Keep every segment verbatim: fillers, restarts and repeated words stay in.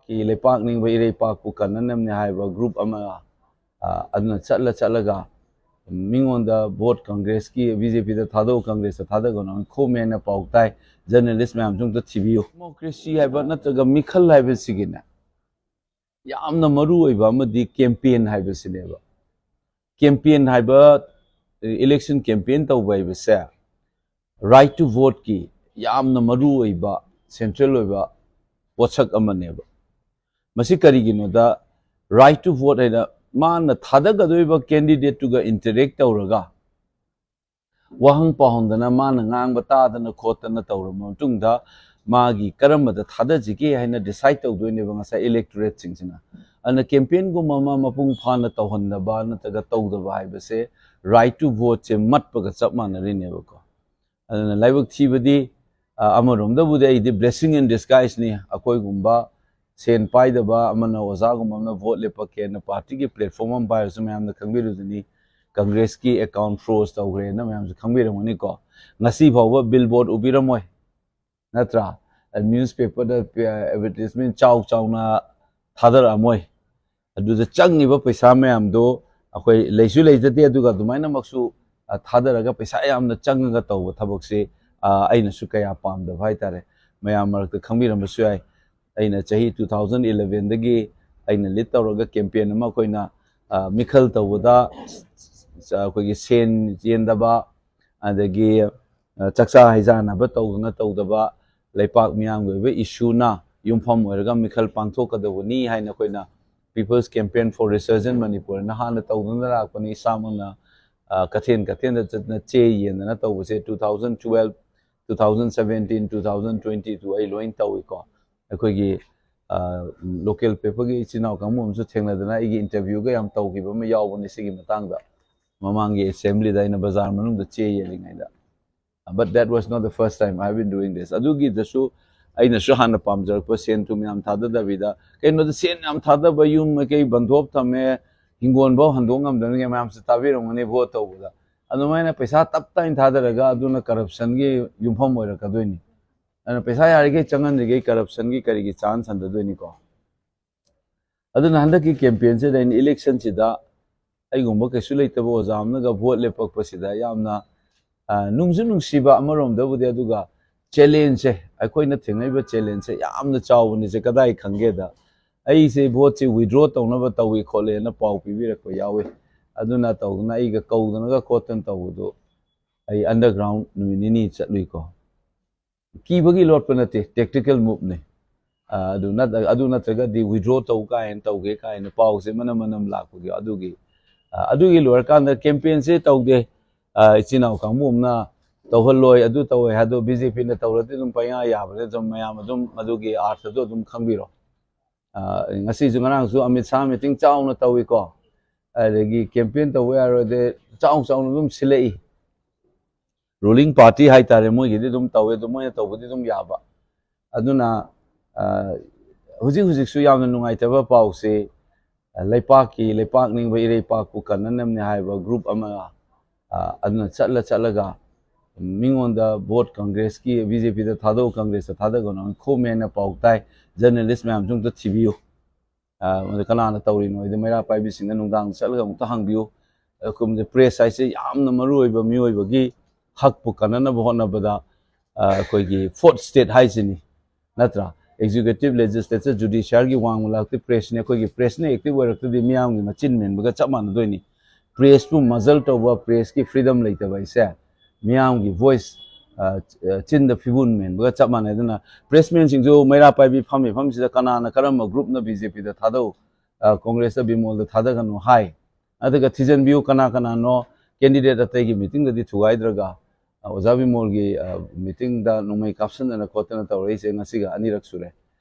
ꯀꯤ ꯂꯩꯄꯥꯛ ꯅꯤꯡꯕ ꯏꯔꯩꯄꯥꯛꯄꯨ ꯀꯟꯅꯅꯕꯅꯦ ꯍꯥꯏꯕ ꯒ꯭ꯔꯨꯞ ꯑꯃ, ꯑ, ꯑꯗꯨꯅ ꯆꯠꯂ ꯆꯠꯂꯒ ꯃꯤꯉꯣꯟꯗ ꯚꯣꯠ ꯀꯪꯒ꯭ꯔꯦꯁꯀꯤ, ꯕꯤ ꯖꯦ ꯄꯤꯗ ꯊꯥꯗꯧ, ꯀꯪꯒ꯭ꯔꯦꯁꯇ ꯊꯥꯗꯒꯅꯣ ꯍꯥꯏꯅ ꯈꯣꯝꯃꯦꯅ ꯄꯥꯎ ꯇꯥꯏ꯫ ꯖꯔꯅꯦꯂꯤꯁ ꯃꯌꯥꯝꯁꯨ ꯑꯝꯇ ꯊꯤꯕꯤꯌꯨ꯫ ꯗꯦꯃꯣꯀ꯭ꯔꯦꯁꯤ ꯍꯥꯏꯕ ꯅꯠꯇ꯭ꯔꯒ ꯃꯤꯈꯜ ꯍꯥꯏꯕꯁꯤꯒꯤꯅꯦ ꯌꯥꯝꯅ ꯃꯔꯨ ꯑꯣꯏꯕ ꯑꯃꯗꯤ ꯀꯦꯝꯄꯦꯟ ꯍꯥꯏꯕꯁꯤꯅꯦꯕ꯫ ꯀꯦꯝꯄꯦꯟ ꯍꯥꯏꯕ, ꯏꯂꯦꯛꯁꯟ ꯀꯦꯝꯄꯦꯟ ꯇꯧꯕ ꯍꯥꯏꯕꯁꯦ ꯔꯥꯏꯠ ꯇꯨ ꯚꯣꯠꯀꯤ ꯌꯥꯝꯅ ꯃꯔꯨ ꯑꯣꯏꯕ, ꯁꯦꯟꯇ꯭ꯔꯦꯜ ꯑꯣꯏꯕ ꯄꯣꯠꯁꯛ ꯑꯃꯅꯦꯕ꯫ ꯃꯁꯤ ꯀꯔꯤꯒꯤꯅꯣꯗ, ꯔꯥꯏꯠ ꯇꯨ ꯚꯣꯠ ꯍꯥꯏꯅ ꯃꯥꯅ ꯊꯥꯗꯒꯗꯣꯔꯤꯕ ꯀꯦꯟꯗꯤꯗꯦꯠꯇꯨꯒ ꯏꯟꯇꯔꯦꯛ ꯇꯧꯔꯒ ꯋꯥꯍꯪ ꯄꯥꯎꯍꯪꯗꯅ ꯃꯥꯅ ꯉꯥꯡꯕ ꯇꯥꯗꯅ ꯈꯣꯠꯇꯅ ꯇꯧꯔꯕ ꯃꯇꯨꯡꯗ ꯃꯥꯒꯤ ꯀꯔꯝꯕꯗ ꯊꯥꯗꯁꯤꯒꯦ ꯍꯥꯏꯅ ꯗꯤꯁꯥꯏꯠ ꯇꯧꯗꯣꯏꯅꯦꯕ ꯉꯁꯥꯏ ꯏꯂꯦꯛꯇꯣꯔꯦꯠꯁꯤꯡꯁꯤꯅ꯫ ꯑꯗꯨꯅ ꯀꯦꯝꯄꯦꯟꯒꯨꯝꯕ ꯑꯃ ꯃꯄꯨꯡ ꯐꯥꯅ ꯇꯧꯍꯟꯗꯕ ꯅꯠꯇ꯭ꯔꯒ ꯇꯧꯗꯕ ꯍꯥꯏꯕꯁꯦ ꯔꯥꯏꯠ ꯇꯨ ꯚꯣꯠꯁꯦ ꯃꯠꯄꯒ ꯆꯞ ꯃꯥꯟꯅꯔꯤꯅꯦꯕꯀꯣ꯫ ꯑꯗꯨꯅ ꯂꯥꯏꯕꯛ ꯊꯤꯕꯗꯤ, ꯑ, ꯑꯃꯔꯣꯝꯗꯕꯨꯗꯤ ꯑꯩꯗꯤ blessing in disguiseꯅꯤ꯫ ꯑꯩꯈꯣꯏꯒꯨꯝꯕ ꯁꯦꯟ ꯄꯥꯏꯗꯕ ꯑꯃꯅ, ꯑꯣꯖꯥꯒꯨꯝꯕ ꯑꯃꯅ ꯚꯣꯠ ꯂꯦꯞꯄꯛꯀꯦꯅ ꯄꯥꯔꯇꯤꯒꯤ ꯄ꯭ꯂꯦꯠꯐꯣꯝ ꯑꯃ ꯄꯥꯏꯔꯁꯨ ꯃꯌꯥꯝꯅ ꯈꯪꯕꯤꯔꯤꯗꯨꯅꯤ, ꯀꯪꯒ꯭ꯔꯦꯁꯀꯤ ꯑꯦꯀꯥꯎꯟ ꯐ꯭ꯔꯣꯖ ꯇꯧꯈ꯭ꯔꯦꯅ ꯃꯌꯥꯝꯁꯨ ꯈꯪꯕꯤꯔꯝꯒꯅꯤꯀꯣ꯫ ꯉꯁꯤ ꯐꯥꯎꯕ ꯕꯤꯜ ꯕꯣꯔꯗ ꯎꯕꯤꯔꯝꯃꯣꯏ, ꯅꯠꯇ꯭ꯔꯥ? ꯅ꯭ꯌꯨꯁ ꯄꯦꯄꯔꯗ ꯑꯦꯗꯚꯔꯇꯤꯁꯃꯦꯟ ꯆꯥꯎ ꯆꯥꯎꯅ ꯊꯥꯗꯔꯛꯑꯝꯃꯣꯏ꯫ ꯑꯗꯨꯗ ꯆꯪꯉꯤꯕ ꯄꯩꯁꯥ ꯃꯌꯥꯝꯗꯣ ꯑꯩꯈꯣꯏ ꯂꯩꯁꯨ ꯂꯩꯖꯗꯦ, ꯑꯗꯨꯒ ꯑꯗꯨꯃꯥꯏꯅꯃꯛꯁꯨ, ꯑ, ꯊꯥꯗꯔꯒ ꯄꯩꯁꯥ ꯌꯥꯝꯅ ꯆꯪꯉꯒ ꯇꯧꯕ ꯊꯕꯛꯁꯦ, ꯑ, ꯑꯩꯅꯁꯨ ꯀꯌꯥ ꯄꯥꯝꯗꯕ ꯍꯥꯏꯇꯥꯔꯦ꯫ ꯃꯌꯥꯝ ꯃꯔꯛꯇ ꯈꯪꯕꯤꯔꯝꯕꯁꯨ ꯌꯥꯏ, ꯑꯩꯅ ꯆꯍꯤ two thousand elevenꯗꯒꯤ ꯑꯩꯅ ꯂꯤꯗ ꯇꯧꯔꯒ ꯀꯦꯝꯄꯦꯟ ꯑꯃ ꯑꯩꯈꯣꯏꯅ, ꯑ, ꯃꯤꯈꯜ ꯇꯧꯕꯗ, ꯑ, ꯑꯩꯈꯣꯏꯒꯤ ꯁꯦꯟ ꯆꯦꯟꯗꯕ, ꯑꯗꯒꯤ, ꯑ, ꯆꯥꯛꯆꯥ ꯍꯩꯖꯥꯟꯅꯕ ꯇꯧꯗꯅ ꯇꯧꯗꯕ, ꯂꯩꯄꯥꯛ ꯃꯤꯌꯥꯝꯒꯤ ꯑꯣꯏꯕ ꯏꯁꯨꯅ ꯌꯨꯝꯐꯝ ꯑꯣꯏꯔꯒ ꯃꯤꯈꯜ ꯄꯥꯡꯊꯣꯛꯀꯗꯧꯕꯅꯤ ꯍꯥꯏꯅ ꯑꯩꯈꯣꯏꯅ People's Campaign for Resurgent Manipurꯅ ꯍꯥꯟꯅ ꯇꯧꯗꯨꯅ ꯂꯥꯛꯄꯅꯤ꯫ ꯏꯁꯥꯃꯛꯅ, ꯑ, ꯀꯊꯦꯟ ꯀꯊꯦꯟꯗ ꯆꯠꯇꯅ ꯆꯦ ꯌꯦꯟꯗꯅ ꯇꯧꯕꯁꯦ two thousand twelve, two thousand seventeen, two thousand twenty two ꯑꯩ ꯂꯣꯏ ꯇꯧꯏꯀꯣ꯫ ꯑꯩꯈꯣꯏꯒꯤ, ꯑ, ꯂꯣꯀꯦꯜ ꯄꯦꯄꯔꯒꯤ ꯏꯆꯤꯟ ꯏꯅꯥꯎ ꯀꯥꯡꯕꯨ ꯑꯃꯁꯨ ꯊꯦꯡꯅꯗꯅ ꯑꯩꯒꯤ ꯏꯟꯇꯔꯚ꯭ꯌꯨꯒ ꯌꯥꯝ ꯇꯧꯈꯤꯕ ꯑꯃ ꯌꯥꯎꯕꯅꯤ ꯁꯤꯒꯤ ꯃꯇꯥꯡꯗ꯫ ꯃꯃꯥꯡꯒꯤ ꯑꯦꯁꯦꯝꯕ꯭ꯂꯤꯗ ꯑꯩꯅ ꯕꯖꯥꯔ ꯃꯅꯨꯡꯗ ꯆꯦ ꯌꯦꯜꯂꯤꯉꯩꯗ꯫ But that was not the first time I have been doing this. ꯑꯗꯨꯒꯤꯗꯁꯨ ꯑꯩꯅꯁꯨ ꯍꯥꯟꯅ ꯄꯥꯝꯖꯔꯛꯄ ꯁꯦꯟ ꯊꯨꯝ ꯌꯥꯝ ꯊꯥꯗꯗꯕꯤꯗ, ꯀꯩꯅꯣꯗ ꯁꯦꯟ ꯌꯥꯝ ꯊꯥꯗꯕ, ꯌꯨꯝ ꯃꯩꯀꯩ ꯕꯟꯗꯣꯞ ꯊꯝꯃꯦ, ꯍꯤꯡꯒꯣꯜꯐꯥꯎ ꯍꯟꯗꯣꯛ ꯉꯝꯗꯅ ꯃꯌꯥꯝꯁꯨ ꯇꯥꯕꯤꯔꯝꯒꯅꯤ ꯚꯣꯠ ꯇꯧꯕꯗ꯫ ꯑꯗꯨꯃꯥꯏꯅ ꯄꯩꯁꯥ ꯇꯞ ꯇꯥꯏꯅ ꯊꯥꯗꯔꯒ ꯑꯗꯨꯅ ꯀꯔꯞꯁꯟꯒꯤ ꯌꯨꯝꯐꯝ ꯑꯣꯏꯔꯛꯀꯗꯣꯏꯅꯤ꯫ ꯑꯗꯨꯅ ꯄꯩꯁꯥ ꯌꯥꯔꯤꯈꯩ ꯆꯪꯍꯟꯗ꯭ꯔꯤꯈꯩ ꯀꯔꯞꯁꯟꯒꯤ ꯀꯔꯤꯒꯤ ꯆꯥꯟꯁ ꯍꯟꯊꯗꯣꯏꯅꯤꯀꯣ꯫ ꯑꯗꯨꯅ ꯍꯟꯗꯛꯀꯤ ꯀꯦꯝꯄꯦꯟꯁꯤꯗ ꯑꯩꯅ ꯏꯂꯦꯛꯁꯟꯁꯤꯗ ꯑꯩꯒꯨꯝꯕ ꯀꯩꯁꯨ ꯂꯩꯇꯕ ꯑꯣꯖꯥ ꯑꯃꯅꯒ ꯚꯣꯠ ꯂꯦꯞꯄꯛꯄꯁꯤꯗ ꯌꯥꯝꯅ, ꯑ, ꯅꯨꯡꯁꯨ ꯅꯨꯡꯁꯤꯕ ꯑꯃꯔꯣꯝꯗꯕꯨꯗꯤ, ꯑꯗꯨꯒ ꯆꯦꯂꯦꯟꯖꯁꯦ, ꯑꯩꯈꯣꯏꯅ ꯊꯦꯡꯅꯔꯤꯕ ꯆꯦꯂꯦꯟꯖꯁꯦ ꯌꯥꯝꯅ ꯆꯥꯎꯕꯅꯤꯁꯦ꯫ ꯀꯗꯥꯏ ꯈꯪꯒꯦꯗ, ꯑꯩꯁꯦ ꯚꯣꯠꯁꯦ ꯋꯤꯗ꯭ꯔꯣ ꯇꯧꯅꯕ ꯇꯧꯏ ꯈꯣꯠꯂꯦꯅ ꯄꯥꯎ ꯄꯤꯕꯤꯔꯛꯄ ꯌꯥꯎꯏ꯫ ꯑꯗꯨꯅ ꯇꯧꯗꯅ ꯑꯩꯒ ꯀꯧꯗꯅꯒ ꯈꯣꯠꯇꯅ ꯇꯧꯕꯗꯣ, ꯑꯩ ꯑꯟꯗꯔꯒ꯭ꯔꯥꯎꯟ ꯅꯨꯃꯤꯠ ꯅꯤꯅꯤ ꯆꯠꯂꯨꯏꯀꯣ꯫ ꯀꯤꯕꯒꯤ ꯂꯣꯠꯄ ꯅꯠꯇꯦ, ꯇꯦꯛꯇꯤꯀꯦꯜ ꯃꯨꯚꯅꯤ꯫ ꯑꯗꯨ ꯅꯠ-, ꯑꯗꯨ ꯅꯠꯇ꯭ꯔꯒꯗꯤ ꯋꯤꯗ꯭ꯔꯣ ꯇꯧ ꯀꯥꯏꯅ, ꯇꯧꯒꯦ ꯀꯥꯏꯅ ꯄꯥꯎꯁꯦ ꯃꯅꯝ ꯃꯅꯝ ꯂꯥꯛꯄꯒꯤ, ꯑꯗꯨꯒꯤ, ꯑ, ꯑꯗꯨꯒꯤ ꯂꯣꯏꯔꯀꯥꯟꯗ ꯀꯦꯝꯄꯦꯟꯁꯦ ꯇꯧꯗꯦ꯫ ꯑ, ꯏꯆꯤꯟ ꯏꯅꯥꯎ ꯀꯥꯡꯕꯨ ꯑꯃꯅ ꯇꯧꯍꯜꯂꯣꯏ, ꯑꯗꯨ ꯇꯧꯋꯦ ꯍꯥꯏꯗꯣ ꯕꯤ ꯖꯦ ꯄꯤꯅ ꯇꯧꯔꯗꯤ ꯑꯗꯨꯝ ꯄꯪꯌꯥ ꯌꯥꯕꯅꯦ꯫ ꯑꯗꯨꯝ ꯃꯌꯥꯝ ꯑꯗꯨꯝ ꯑꯗꯨꯒꯤ ꯑꯥꯔꯊꯗꯣ ꯑꯗꯨꯝ ꯈꯪꯕꯤꯔꯣ꯫ ꯑ, ꯉꯁꯤꯁꯨ, ꯉꯔꯥꯡꯁꯨ ꯑꯃꯤꯠ ꯁꯥꯍ ꯃꯤꯇꯤꯡ ꯆꯥꯎꯅ ꯇꯧꯏꯀꯣ꯫ ꯑꯗꯒꯤ ꯀꯦꯝꯄꯦꯟ ꯇꯧꯕ ꯌꯥꯔꯣꯏꯗꯤ ꯆꯥꯎ ꯆꯥꯎꯅ ꯑꯗꯨꯝ ꯁꯤꯜꯂꯛꯏ꯫ ꯔꯨꯂꯤꯡ ꯄꯥꯔꯇꯤ ꯍꯥꯏꯇꯥꯔꯦ, ꯃꯣꯏꯒꯤꯗꯤ ꯑꯗꯨꯝ ꯇꯧꯋꯦ, ꯑꯗꯨ ꯃꯣꯏꯅ ꯇꯧꯕꯗꯤ ꯑꯗꯨꯝ ꯌꯥꯕ꯫ ꯑꯗꯨꯅ, ꯑ, ꯍꯧꯖꯤꯛ ꯍꯧꯖꯤꯛꯁꯨ ꯌꯥꯝꯅ ꯅꯨꯡꯉꯥꯏꯇꯕ ꯄꯥꯎꯁꯦ, ꯑ, ꯂꯩꯄꯥꯛꯀꯤ, ꯂꯩꯄꯥꯛ ꯅꯤꯡꯕ ꯏꯔꯩꯄꯥꯛꯄꯨ ꯀꯟꯅꯅꯕꯅꯦ ꯍꯥꯏꯕ ꯒ꯭ꯔꯨꯞ ꯑꯃ, ꯑ, ꯑꯗꯨꯅ ꯆꯠꯂ ꯆꯠꯂꯒ ꯃꯤꯉꯣꯟꯗ ꯚꯣꯠ, ꯀꯪꯒ꯭ꯔꯦꯁꯀꯤ, ꯕꯤ ꯖꯦ ꯄꯤꯗ ꯊꯥꯗꯧ, ꯀꯪꯒ꯭ꯔꯦꯁꯇ ꯊꯥꯗꯒꯅꯨ ꯍꯥꯏꯅ ꯈꯣꯝꯃꯦꯅ ꯄꯥꯎ ꯇꯥꯏ꯫ ꯖꯔꯅꯦꯂꯤꯁ ꯃꯌꯥꯝꯁꯨ ꯑꯝꯇ ꯊꯤꯕꯤꯌꯨ꯫ ꯑ, ꯃꯗꯨ ꯀꯅꯥꯅ ꯇꯧꯔꯤꯅꯣ ꯍꯥꯏꯗꯤ ꯃꯩꯔꯥ ꯄꯥꯏꯕꯤꯁꯤꯡꯅ ꯅꯨꯡꯗꯥꯡꯗ ꯆꯠꯂꯒ ꯑꯃꯨꯛꯇ ꯍꯪꯕꯤꯌꯨ꯫ ꯑꯩꯈꯣꯏ ꯄ꯭ꯔꯦꯁ ꯍꯥꯏꯁꯦ ꯌꯥꯝꯅ ꯃꯔꯨ ꯑꯣꯏꯕ, ꯃꯤꯑꯣꯏꯕꯒꯤ ꯍꯛꯄꯨ ꯀꯟꯅꯅꯕ ꯍꯣꯠꯅꯕꯗ, ꯑ, ꯑꯩꯈꯣꯏꯒꯤ ꯐꯣꯔꯠ ꯏꯁꯇꯦꯠ ꯍꯥꯏꯁꯤꯅꯤ, ꯅꯠꯇ꯭ꯔꯥ? ꯑꯦꯛꯖꯤꯀ꯭ꯌꯨꯇꯤꯚ, ꯂꯦꯖꯤꯁꯂꯦꯆꯔ, ꯖꯨꯗꯤꯁꯤꯌꯥꯔꯒꯤ ꯋꯥꯡꯃ ꯂꯥꯛꯇꯤ ꯄ꯭ꯔꯦꯁꯅꯤ꯫ ꯑꯩꯈꯣꯏꯒꯤ ꯄ꯭ꯔꯦꯁꯅ ꯑꯦꯛꯇꯤꯚ ꯑꯣꯏꯔꯛꯇ꯭ꯔꯗꯤ ꯃꯤꯌꯥꯝꯒꯤ ꯃꯆꯤꯟ ꯃꯦꯟꯕꯒ ꯆꯞ ꯃꯥꯟꯅꯗꯣꯏꯅꯤ꯫ ꯄ꯭ꯔꯦꯁꯄꯨ ꯃꯖꯜ ꯇꯧꯕ, ꯄ꯭ꯔꯦꯁꯀꯤ ꯐ꯭ꯔꯤꯗꯝ ꯂꯩꯇꯕ ꯍꯥꯏꯁꯦ ꯃꯤꯌꯥꯝꯒꯤ ꯚꯣꯏꯁ, ꯑ, ꯑ, ꯆꯤꯟꯗ ꯐꯤꯕꯨꯟ ꯃꯦꯟꯕꯒ ꯆꯞ ꯃꯥꯟꯅꯩ꯫ ꯑꯗꯨꯅ ꯄ꯭ꯔꯦꯁꯃꯦꯟꯁꯤꯡꯁꯨ ꯃꯩꯔꯥ ꯄꯥꯏꯕꯤ ꯐꯝꯃꯤ ꯐꯝꯁꯤꯗ ꯀꯅꯥꯅ ꯀꯔꯝꯕ ꯒ꯭ꯔꯨꯞꯅ ꯕꯤ ꯖꯦ ꯄꯤꯗ ꯊꯥꯗꯧ, ꯑ, ꯀꯪꯒ꯭ꯔꯦꯁꯇ, ꯕꯤꯃꯣꯜꯗ ꯊꯥꯗꯒꯅꯨ ꯍꯥꯏ꯫ ꯑꯗꯨꯒ ꯊꯤꯖꯤꯟꯕꯤꯌꯨ ꯀꯅꯥ ꯀꯅꯥꯅꯣ ꯀꯦꯟꯗꯤꯗꯦꯠ ꯑꯇꯩꯒꯤ ꯃꯤꯇꯤꯡꯗꯗꯤ ꯊꯨꯒꯥꯏꯗ꯭ꯔꯒ, ꯑ, ꯑꯣꯖꯥ ꯕꯤꯃꯣꯜꯒꯤ, ꯑ, ꯃꯤꯇꯤꯡꯗ ꯅꯣꯡꯃꯩ ꯀꯥꯞꯁꯤꯟꯗꯅ ꯈꯣꯠꯇꯅ ꯇꯧꯔꯛꯏꯁꯦ ꯉꯁꯤꯒ ꯑꯅꯤꯔꯛ ꯁꯨꯔꯦ꯫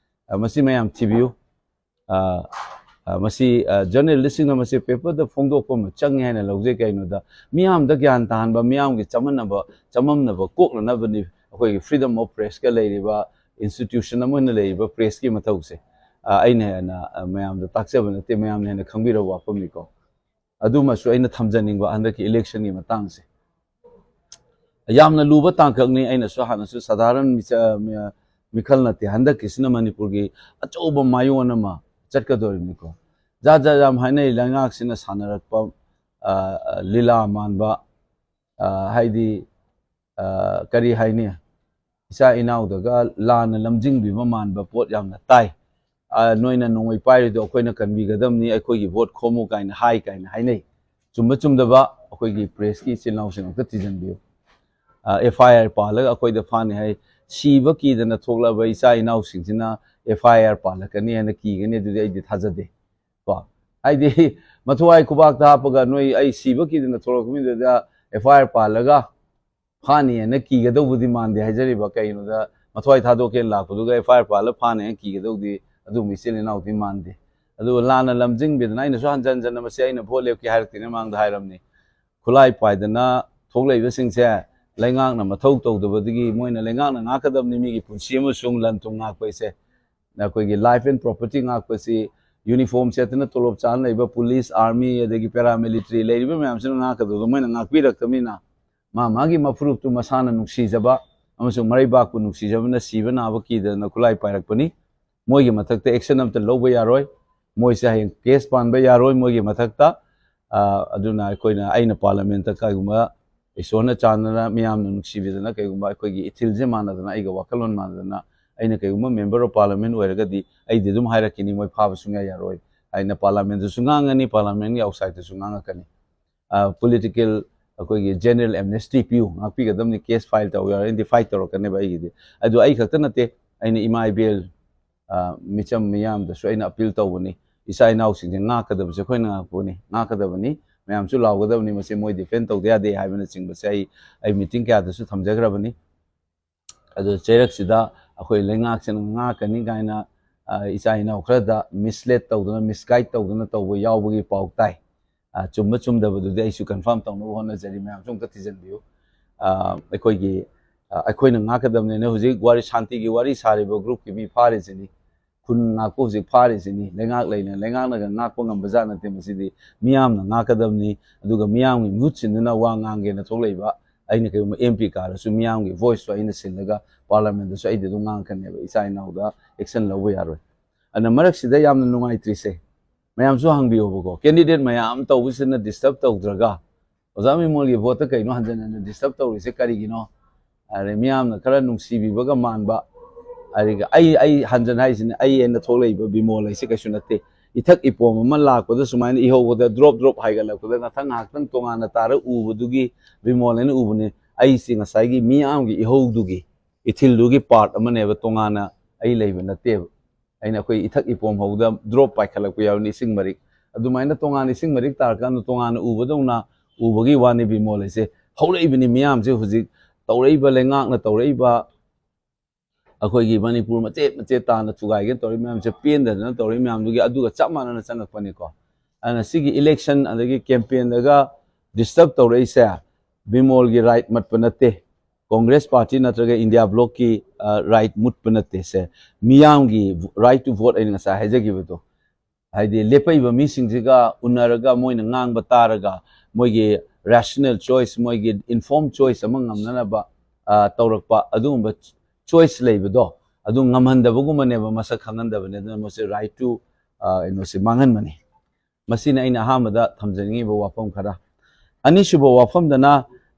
ꯑ, ꯃꯁꯤ ꯃꯌꯥꯝ ꯊꯤꯕꯤꯌꯨ꯫ ꯑ, ꯑ, ꯃꯁꯤ, ꯑ, ꯖꯔꯅꯦꯂꯤꯁꯁꯤꯡꯅ ꯃꯁꯤ ꯄꯦꯄꯔꯗ ꯐꯣꯡꯗꯣꯛꯄ ꯑꯃ ꯆꯪꯉꯦ ꯍꯥꯏꯅ ꯂꯧꯖꯩ꯫ ꯀꯩꯅꯣꯗ ꯃꯤꯌꯥꯝꯗ ꯒ꯭ꯌꯥꯟ ꯇꯥꯍꯟꯕ, ꯃꯤꯌꯥꯝꯒꯤ ꯆꯃꯝꯅꯕ, ꯆꯃꯝꯅꯕ ꯀꯣꯛꯅꯅꯕꯅꯤ ꯑꯩꯈꯣꯏꯒꯤ ꯐ꯭ꯔꯤꯗꯝ ꯑꯣꯐ ꯄ꯭ꯔꯦꯁꯀ ꯂꯩꯔꯤꯕ, ꯏꯟꯁꯇꯤꯇ꯭ꯌꯨꯁꯟ ꯑꯃ ꯑꯣꯏꯅ ꯂꯩꯔꯤꯕ ꯄ꯭ꯔꯦꯁꯀꯤ ꯃꯊꯧꯁꯦ꯫ ꯑ, ꯑꯩꯅ ꯍꯦꯟꯅ, ꯑ, ꯃꯌꯥꯝꯗ ꯇꯥꯛꯆꯕ ꯅꯠꯇꯦ, ꯃꯌꯥꯝꯅ ꯍꯦꯟꯅ ꯈꯪꯕꯤꯔꯕ ꯋꯥꯐꯝꯅꯤꯀꯣ꯫ ꯑꯗꯨꯃꯁꯨ ꯑꯩꯅ ꯊꯝꯖꯅꯤꯡꯕ ꯍꯟꯗꯛꯀꯤ ꯏꯂꯦꯛꯁꯟꯒꯤ ꯃꯇꯥꯡꯁꯦ꯫ ꯌꯥꯝꯅ ꯂꯨꯕ ꯇꯥꯡꯀꯛꯅꯤ꯫ ꯑꯩꯅꯁꯨ ꯍꯥꯟꯅꯁꯨ ꯁꯥꯙꯥꯔꯟ ꯃꯤꯆ-, ꯃꯤ-, ꯃꯤꯈꯜ ꯅꯠꯇꯦ꯫ ꯍꯟꯗꯛꯀꯤꯁꯤꯅ ꯃꯅꯤꯄꯨꯔꯒꯤ ꯑꯆꯧꯕ ꯃꯥꯏꯑꯣꯟ ꯑꯃ, ꯆꯠꯀꯗꯧꯔꯤꯕꯅꯤꯀꯣ꯫ ꯖꯥꯠ ꯖꯥꯠ ꯌꯥꯝ ꯍꯥꯏꯅꯩ, ꯂꯩꯉꯥꯛꯁꯤꯅ ꯁꯥꯟꯅꯔꯛꯄ, ꯑ, ꯂꯤꯂꯥ ꯃꯥꯟꯕ, ꯑ, ꯍꯥꯏꯗꯤ, ꯑ, ꯀꯔꯤ ꯍꯥꯏꯅꯤ, ꯏꯆꯥ ꯏꯅꯥꯎꯗꯒ ꯂꯥꯟꯅ ꯂꯝꯖꯤꯡꯕꯤꯕ ꯃꯥꯟꯕ ꯄꯣꯠ ꯌꯥꯝꯅ ꯇꯥꯏ꯫ ꯑ, ꯅꯣꯏꯅ ꯅꯣꯡꯃꯩ ꯄꯥꯏꯔꯤꯗꯣ ꯑꯩꯈꯣꯏꯅ ꯀꯟꯕꯤꯒꯗꯕꯅꯤ, ꯑꯩꯈꯣꯏꯒꯤ ꯚꯣꯠ ꯈꯣꯝꯃꯨ ꯀꯥꯏꯅ ꯍꯥꯏ ꯀꯥꯏꯅ ꯍꯥꯏꯅꯩ꯫ ꯆꯨꯝꯕ ꯆꯨꯝꯗꯕ ꯑꯩꯈꯣꯏꯒꯤ ꯄ꯭ꯔꯦꯁꯀꯤ ꯏꯆꯤꯜ ꯏꯅꯥꯎꯁꯤꯡ ꯑꯝꯇ ꯊꯤꯖꯤꯟꯕꯤꯌꯨ꯫ ꯑ, ꯑꯦꯐ ꯑꯥꯏ ꯑꯥꯔ ꯄꯥꯜꯂꯒ ꯑꯩꯈꯣꯏꯗ ꯐꯥꯅꯤ ꯍꯥꯏ, ꯁꯤꯕ ꯀꯤꯗꯅ ꯊꯣꯛꯂꯕ ꯏꯆꯥ ꯏꯅꯥꯎꯁꯤꯡꯁꯤꯅ ꯑꯦꯐ ꯑꯥꯏ ꯑꯥꯔ ꯄꯥꯜꯂꯛꯀꯅꯤ ꯍꯥꯏꯅ ꯀꯤꯒꯅꯤ, ꯑꯗꯨꯗꯤ ꯑꯩꯗꯤ ꯊꯥꯖꯗꯦ꯫ ꯀꯣ, ꯍꯥꯏꯗꯤ ꯃꯊ꯭ꯋꯥꯏ ꯈꯨꯕꯥꯛꯇ ꯍꯥꯞꯄꯒ ꯅꯣꯏ ꯑꯩ ꯁꯤꯕ ꯀꯤꯗꯅ ꯊꯣꯛꯂꯛꯄ ꯃꯤꯗꯨꯗ ꯑꯦꯐ ꯑꯥꯏ ꯑꯥꯔ ꯄꯥꯜꯂꯒ ꯐꯥꯅꯤ ꯍꯥꯏꯅ ꯀꯤꯒꯗꯧꯕꯗꯤ ꯃꯥꯟꯗꯦ ꯍꯥꯏꯖꯔꯤꯕ꯫ ꯀꯩꯒꯤꯅꯣꯗ, ꯃꯊ꯭ꯋꯥꯏ ꯊꯥꯗꯣꯛꯀꯦꯅ ꯂꯥꯛꯄꯗꯨꯒ ꯑꯦꯐ ꯑꯥꯏ ꯑꯥꯔ ꯄꯥꯜꯂ ꯐꯥꯅꯤ ꯍꯥꯏꯅ ꯀꯤꯒꯗꯧꯗꯤ ꯑꯗꯨꯒꯨꯝꯕ ꯏꯆꯤꯜ ꯏꯅꯥꯎꯗꯤ ꯃꯥꯟꯗꯦ꯫ ꯑꯗꯨꯒ ꯂꯥꯟꯅ ꯂꯝꯖꯤꯡꯕꯤꯗꯅ, ꯑꯩꯅꯁꯨ ꯍꯟꯖꯟ ꯍꯟꯖꯟꯅ ꯃꯁꯤ ꯑꯩꯅ ꯚꯣꯠ ꯂꯦꯞꯀꯦ ꯍꯥꯏꯔꯛꯇ꯭ꯔꯤꯉꯩ ꯃꯃꯥꯡꯗ ꯍꯥꯏꯔꯝꯅꯤ, ꯈꯨꯠꯂꯥꯏ ꯄꯥꯏꯗꯅ ꯊꯣꯛꯂꯛꯏꯕꯁꯤꯡꯁꯦ ꯂꯩꯉꯥꯛꯅ ꯃꯊꯧ ꯇꯧꯗꯕꯗꯒꯤ, ꯃꯣꯏꯅ, ꯂꯩꯉꯥꯛꯅ ꯉꯥꯛꯀꯗꯕꯅꯤ ꯃꯤꯒꯤ ꯄꯨꯟꯁꯤ ꯑꯃꯁꯨꯡ ꯂꯟ ꯊꯨꯝ ꯉꯥꯛꯄ ꯍꯥꯏꯁꯦ꯫ ꯑꯩꯈꯣꯏꯒꯤ life and property ꯉꯥꯛꯄꯁꯤ, ꯌꯨꯅꯤꯐꯣꯔꯝ ꯁꯦꯠꯇꯅ ꯇꯣꯂꯣꯞ ꯆꯥꯅ ꯂꯩꯕ ꯄꯨꯂꯤꯁ, ꯑꯥꯔꯃꯤ, ꯑꯗꯒꯤ ꯄꯦꯔꯥꯃꯤꯂꯤꯇꯔꯤ ꯂꯩꯔꯤꯕ ꯃꯌꯥꯝꯁꯤꯅ ꯉꯥꯛꯀꯗꯕꯗꯣ ꯃꯣꯏꯅ ꯉꯥꯛꯄꯤꯔꯛꯇꯕꯅꯤꯅ, ꯃꯥ ꯃꯥꯒꯤ ꯃꯐꯨꯔꯨꯞꯇꯨ ꯃꯁꯥꯅ ꯅꯨꯡꯁꯤꯖꯕ ꯑꯃꯁꯨꯡ ꯃꯔꯩꯕꯥꯛꯄꯨ ꯅꯨꯡꯁꯤꯖꯕꯅ ꯁꯤꯕ ꯅꯥꯕ ꯀꯤꯗꯅ ꯈꯨꯠꯂꯥꯏ ꯄꯥꯏꯔꯛꯄꯅꯤ꯫ ꯃꯣꯏꯒꯤ ꯃꯊꯛꯇ action ꯑꯝꯇ ꯂꯧꯕ ꯌꯥꯔꯣꯏ꯫ ꯃꯣꯏꯁꯦ ꯍꯌꯦꯡ case ꯄꯥꯟꯕ ꯌꯥꯔꯣꯏ ꯃꯣꯏꯒꯤ ꯃꯊꯛꯇ꯫ ꯑ, ꯑꯗꯨꯅ ꯑꯩꯈꯣꯏꯅ, ꯑꯩꯅ ꯄꯥꯔꯂꯤꯌꯥꯃꯦꯟꯠꯇ ꯀꯩꯒꯨꯝꯕ ꯏꯁꯣꯔꯅ ꯆꯥꯟꯗꯅ, ꯃꯤꯌꯥꯝꯅ ꯅꯨꯡꯁꯤꯕꯤꯗꯅ, ꯀꯩꯒꯨꯝꯕ ꯑꯩꯈꯣꯏꯒꯤ ꯏꯊꯤꯜꯁꯦ ꯃꯥꯟꯅꯗꯅ, ꯑꯩꯒ ꯋꯥꯈꯜꯂꯣꯟ ꯃꯥꯟꯅꯗꯅ, ꯑꯩꯅ ꯀꯩꯒꯨꯝꯕ member of parliament ꯑꯣꯏꯔꯒꯗꯤ ꯑꯩꯗꯤ ꯑꯗꯨꯝ ꯍꯥꯏꯔꯛꯈꯤꯅꯤ, ꯃꯣꯏ ꯐꯥꯕ ꯁꯨꯡꯌꯥ ꯌꯥꯔꯣꯏ ꯍꯥꯏꯅ ꯄꯥꯔꯂꯤꯌꯥꯃꯦꯟꯠꯇꯁꯨ ꯉꯥꯡꯉꯅꯤ, ꯄꯥꯔꯂꯤꯌꯥꯃꯦꯟꯠꯀꯤ outsideꯇꯁꯨ ꯉꯥꯡꯉꯛꯀꯅꯤ꯫ ꯑ, political, ꯑꯩꯈꯣꯏꯒꯤ general amnesty ꯄꯤꯌꯨ, ꯉꯥꯛꯄꯤꯒꯗꯕꯅꯤ, case file ꯇꯧ ꯌꯥꯔꯣꯏ, ꯑꯩꯗꯤ fight ꯇꯧꯔꯛꯀꯅꯦꯕ ꯑꯩꯒꯤꯗꯤ꯫ ꯑꯗꯨ ꯑꯩ ꯈꯛꯇ ꯅꯠꯇꯦ, ꯑꯩꯅ ꯏꯃꯥ ꯏꯕꯦꯜ, ꯑ, ꯃꯤꯆꯝ ꯃꯤꯌꯥꯝꯗꯁꯨ ꯑꯩꯅ appeal ꯇꯧꯕꯅꯤ, ꯏꯆꯥ ꯏꯅꯥꯎꯁꯤꯡꯁꯦ ꯉꯥꯛꯀꯗꯕꯁꯦ ꯑꯩꯈꯣꯏꯅ ꯉꯥꯛꯄꯅꯤ, ꯉꯥꯛꯀꯗꯕꯅꯤ, ꯃꯌꯥꯝꯁꯨ ꯂꯥꯎꯒꯗꯕꯅꯤ, ꯃꯁꯤ ꯃꯣꯏ defend ꯇꯧꯗ ꯌꯥꯗꯦ ꯍꯥꯏꯕꯅꯆꯤꯡꯕꯁꯦ ꯑꯩ, ꯑꯩ meeting ꯀꯌꯥꯗꯁꯨ ꯊꯝꯖꯈ꯭ꯔꯕꯅꯤ꯫ ꯑꯗꯨ ꯆꯩꯔꯛꯁꯤꯗ ꯑꯩꯈꯣꯏ ꯂꯩꯉꯥꯛꯁꯤꯅ ꯉꯥꯛꯀꯅꯤ ꯀꯥꯏꯅ, ꯑ, ꯏꯆꯥ ꯏꯅꯥꯎ ꯈꯔꯗ mislead ꯇꯧꯗꯅ, misguide ꯇꯧꯗꯅ ꯇꯧꯕ ꯌꯥꯎꯕꯒꯤ ꯄꯥꯎ ꯇꯥꯏ꯫ ꯑ, ꯆꯨꯝꯕ ꯆꯨꯝꯗꯕꯗꯨꯗꯤ ꯑꯩꯁꯨ confirm ꯇꯧꯅꯕ ꯍꯣꯠꯅꯖꯔꯤ, ꯃꯌꯥꯝꯁꯨ ꯑꯝꯇ ꯊꯤꯖꯤꯟꯕꯤꯌꯨ꯫ ꯑ, ꯑꯩꯈꯣꯏꯒꯤ, ꯑ, ꯑꯩꯈꯣꯏꯅ ꯉꯥꯛꯀꯗꯕꯅꯤꯅ ꯍꯧꯖꯤꯛ ꯋꯥꯔꯤ, ꯁꯥꯟꯇꯤꯒꯤ ꯋꯥꯔꯤ ꯁꯥꯔꯤꯕ groupꯀꯤ ꯃꯤ ꯐꯥꯔꯤꯁꯤꯅꯤ, ꯈꯨꯟ ꯉꯥꯛꯄ ꯍꯧꯖꯤꯛ ꯐꯥꯔꯤꯁꯤꯅꯤ, ꯂꯩꯉꯥꯛ ꯂꯩꯅ ꯂꯩꯉꯥꯛꯅꯒ ꯉꯥꯛꯄ ꯉꯝꯕ ꯖꯥꯠ ꯅꯠꯇꯦ꯫ ꯃꯁꯤꯗꯤ ꯃꯤꯌꯥꯝꯅ ꯉꯥꯛꯀꯗꯕꯅꯤ, ꯑꯗꯨꯒ ꯃꯤꯌꯥꯝꯒꯤ ꯃꯍꯨꯠ ꯁꯤꯟꯗꯨꯅ ꯋꯥ ꯉꯥꯡꯒꯦꯅ ꯊꯣꯛꯂꯛꯏꯕ ꯑꯩꯅ ꯀꯩꯒꯨꯝꯕ MP ꯀꯥꯔꯁꯨ ꯃꯤꯌꯥꯝꯒꯤ voiceꯇꯣ ꯑꯩꯅ ꯁꯤꯜꯂꯒ parliamentꯇꯁꯨ ꯑꯩꯗꯤ ꯑꯗꯨꯝ ꯉꯥꯡꯉꯛꯀꯅꯦꯕ, ꯏꯆꯥ ꯏꯅꯥꯎꯗ action ꯂꯧꯕ ꯌꯥꯔꯣꯏ꯫ ꯑꯗꯨꯅ ꯃꯔꯛꯁꯤꯗ ꯌꯥꯝꯅ ꯅꯨꯡꯉꯥꯏꯇ꯭ꯔꯤꯁꯦ, ꯃꯌꯥꯝꯁꯨ ꯍꯪꯕꯤꯌꯣꯕꯀꯣ, ꯀꯦꯟꯗꯤꯗꯦꯠ ꯃꯌꯥꯝ ꯇꯧꯕꯁꯤꯅ ꯗꯤꯁꯇꯔꯕ ꯇꯧꯗ꯭ꯔꯒ ꯑꯣꯖꯥ ꯕꯤꯃꯣꯜꯒꯤ ꯚꯣꯠꯇ ꯀꯩꯅꯣ ꯍꯟꯖꯟ ꯍꯟꯖꯟ ꯗꯤꯁꯇꯔꯕ ꯇꯧꯔꯤꯁꯦ ꯀꯔꯤꯒꯤꯅꯣ? ꯑꯗꯩ ꯃꯤꯌꯥꯝꯅ ꯈꯔ ꯅꯨꯡꯁꯤꯕꯤꯕꯒ ꯃꯥꯟꯕ, ꯑꯗꯒꯤ ꯑꯩ ꯑꯩ ꯍꯟꯖꯟ ꯍꯥꯏꯁꯤꯅ ꯑꯩ ꯑꯩꯅ ꯊꯣꯛꯂꯛꯏꯕ ꯕꯤꯃꯣꯜ ꯍꯥꯏꯁꯦ ꯀꯩꯁꯨ ꯅꯠꯇꯦ꯫ ꯏꯊꯛ ꯏꯄꯣꯝ ꯑꯃ ꯂꯥꯛꯄꯗ ꯁꯨꯃꯥꯏꯅ ꯏꯍꯧꯕꯗ ꯗ꯭ꯔꯣꯞ ꯗ꯭ꯔꯣꯞ ꯍꯥꯏꯒꯠꯂꯛꯄꯗ ꯉꯥꯛꯇꯪ ꯉꯥꯏꯍꯥꯛꯇꯪ ꯇꯣꯉꯥꯟꯅ ꯇꯥꯔ ꯎꯕꯗꯨꯒꯤ ꯕꯤꯃꯣꯜ ꯍꯥꯏꯅ ꯎꯕꯅꯤ꯫ ꯑꯩꯁꯤ ꯉꯁꯥꯏꯒꯤ ꯃꯤꯌꯥꯝꯒꯤ ꯏꯍꯧꯗꯨꯒꯤ ꯏꯊꯤꯜꯗꯨꯒꯤ ꯄꯥꯔꯠ ꯑꯃꯅꯦꯕ, ꯇꯣꯉꯥꯟꯅ ꯑꯩ ꯂꯩꯕ ꯅꯠꯇꯦꯕ꯫ ꯑꯩꯅ ꯑꯩꯈꯣꯏ ꯏꯊꯛ ꯏꯄꯣꯝ ꯍꯧꯗ ꯗ꯭ꯔꯣꯞ ꯄꯥꯏꯈꯠꯂꯛꯄ ꯌꯥꯎꯔꯤꯅꯤ, ꯏꯁꯤꯡ ꯃꯔꯤꯛ꯫ ꯑꯗꯨꯃꯥꯏꯅ ꯇꯣꯉꯥꯟꯅ ꯏꯁꯤꯡ ꯃꯔꯤꯛ ꯇꯥꯔꯀꯥꯟꯗ ꯇꯣꯉꯥꯟꯅ ꯎꯕꯗꯧꯅ ꯎꯕꯒꯤ ꯋꯥꯅꯤ ꯕꯤꯃꯣꯜ ꯍꯥꯏꯁꯦ꯫ ꯍꯧꯔꯛꯏꯕꯅꯤ ꯃꯤꯌꯥꯝꯁꯦ ꯍꯧꯖꯤꯛ ꯇꯧꯔꯛꯏꯕ, ꯂꯩꯉꯥꯛꯅ ꯇꯧꯔꯛꯏꯕ, ꯑꯩꯈꯣꯏꯒꯤ ꯃꯅꯤꯄꯨꯔ ꯃꯆꯦꯠ ꯃꯆꯦꯠ ꯇꯥꯅ ꯊꯨꯒꯥꯏꯒꯦ ꯇꯧꯔꯤ ꯃꯌꯥꯝꯁꯦ ꯄꯦꯟꯗꯗꯅ ꯇꯧꯔꯤ ꯃꯌꯥꯝꯗꯨꯒꯤ ꯑꯗꯨꯒ ꯆꯞ ꯃꯥꯟꯅꯅ ꯆꯪꯉꯛꯄꯅꯤꯀꯣ꯫ ꯑꯗꯨꯅ ꯁꯤꯒꯤ ꯏꯂꯦꯛꯁꯟ ꯑꯗꯒꯤ ꯀꯦꯝꯄꯦꯟꯗꯒ ꯗꯤꯁꯇꯔꯕ ꯇꯧꯔꯛꯏꯁꯦ ꯕꯤꯃꯣꯜꯒꯤ ꯔꯥꯏꯠ ꯃꯠꯄ ꯅꯠꯇꯦ, ꯀꯣꯡꯒ꯭ꯔꯦꯁ ꯄꯥꯔꯇꯤ ꯅꯠꯇ꯭ꯔꯒ ꯏꯟꯗꯤꯌꯥ ꯕ꯭ꯂꯣꯛꯀꯤ ꯔꯥꯏꯠ ꯃꯨꯠꯄ ꯅꯠꯇꯦ꯫ ꯁꯦ ꯃꯤꯌꯥꯝꯒꯤ ꯔꯥꯏꯠ ꯇꯨ ꯚꯣꯠ ꯑꯩꯅ ꯉꯁꯥꯏ ꯍꯥꯏꯖꯈꯤꯕꯗꯣ, ꯍꯥꯏꯗꯤ ꯂꯦꯞꯄꯛꯏꯕ ꯃꯤꯁꯤꯡꯁꯤꯒ ꯎꯅꯔꯒ ꯃꯣꯏꯅ ꯉꯥꯡꯕ ꯇꯥꯔꯒ ꯃꯣꯏꯒꯤ ꯔꯦꯁꯅꯦꯜ ꯆꯣꯏꯁ, ꯃꯣꯏꯒꯤ ꯏꯟꯐꯣꯔꯝ ꯆꯣꯏꯁ ꯑꯃ ꯉꯝꯅꯅꯕ ꯇꯧꯔꯛꯄ ꯑꯗꯨꯒꯨꯝꯕ ꯆꯣꯏꯁ ꯂꯩꯕꯗꯣ ꯑꯗꯨ ꯉꯝꯍꯟꯗꯕꯒꯨꯝꯕꯅꯦꯕ, ꯃꯁꯛ ꯈꯪꯍꯟꯗꯕꯅꯦ꯫ ꯑꯗꯨꯅ ꯃꯣꯏꯁꯦ ꯔꯥꯏꯠ ꯇꯨ ꯀꯩꯅꯣꯁꯦ ꯃꯥꯡꯍꯟꯕꯅꯤ꯫ ꯃꯁꯤꯅ ꯑꯩꯅ ꯑꯍꯥꯟꯕꯗ ꯊꯝꯖꯅꯤꯡꯉꯤꯕ ꯋꯥꯐꯝ ꯈꯔ꯫ ꯑꯅꯤꯁꯨꯕ ꯋꯥꯐꯝꯗꯅ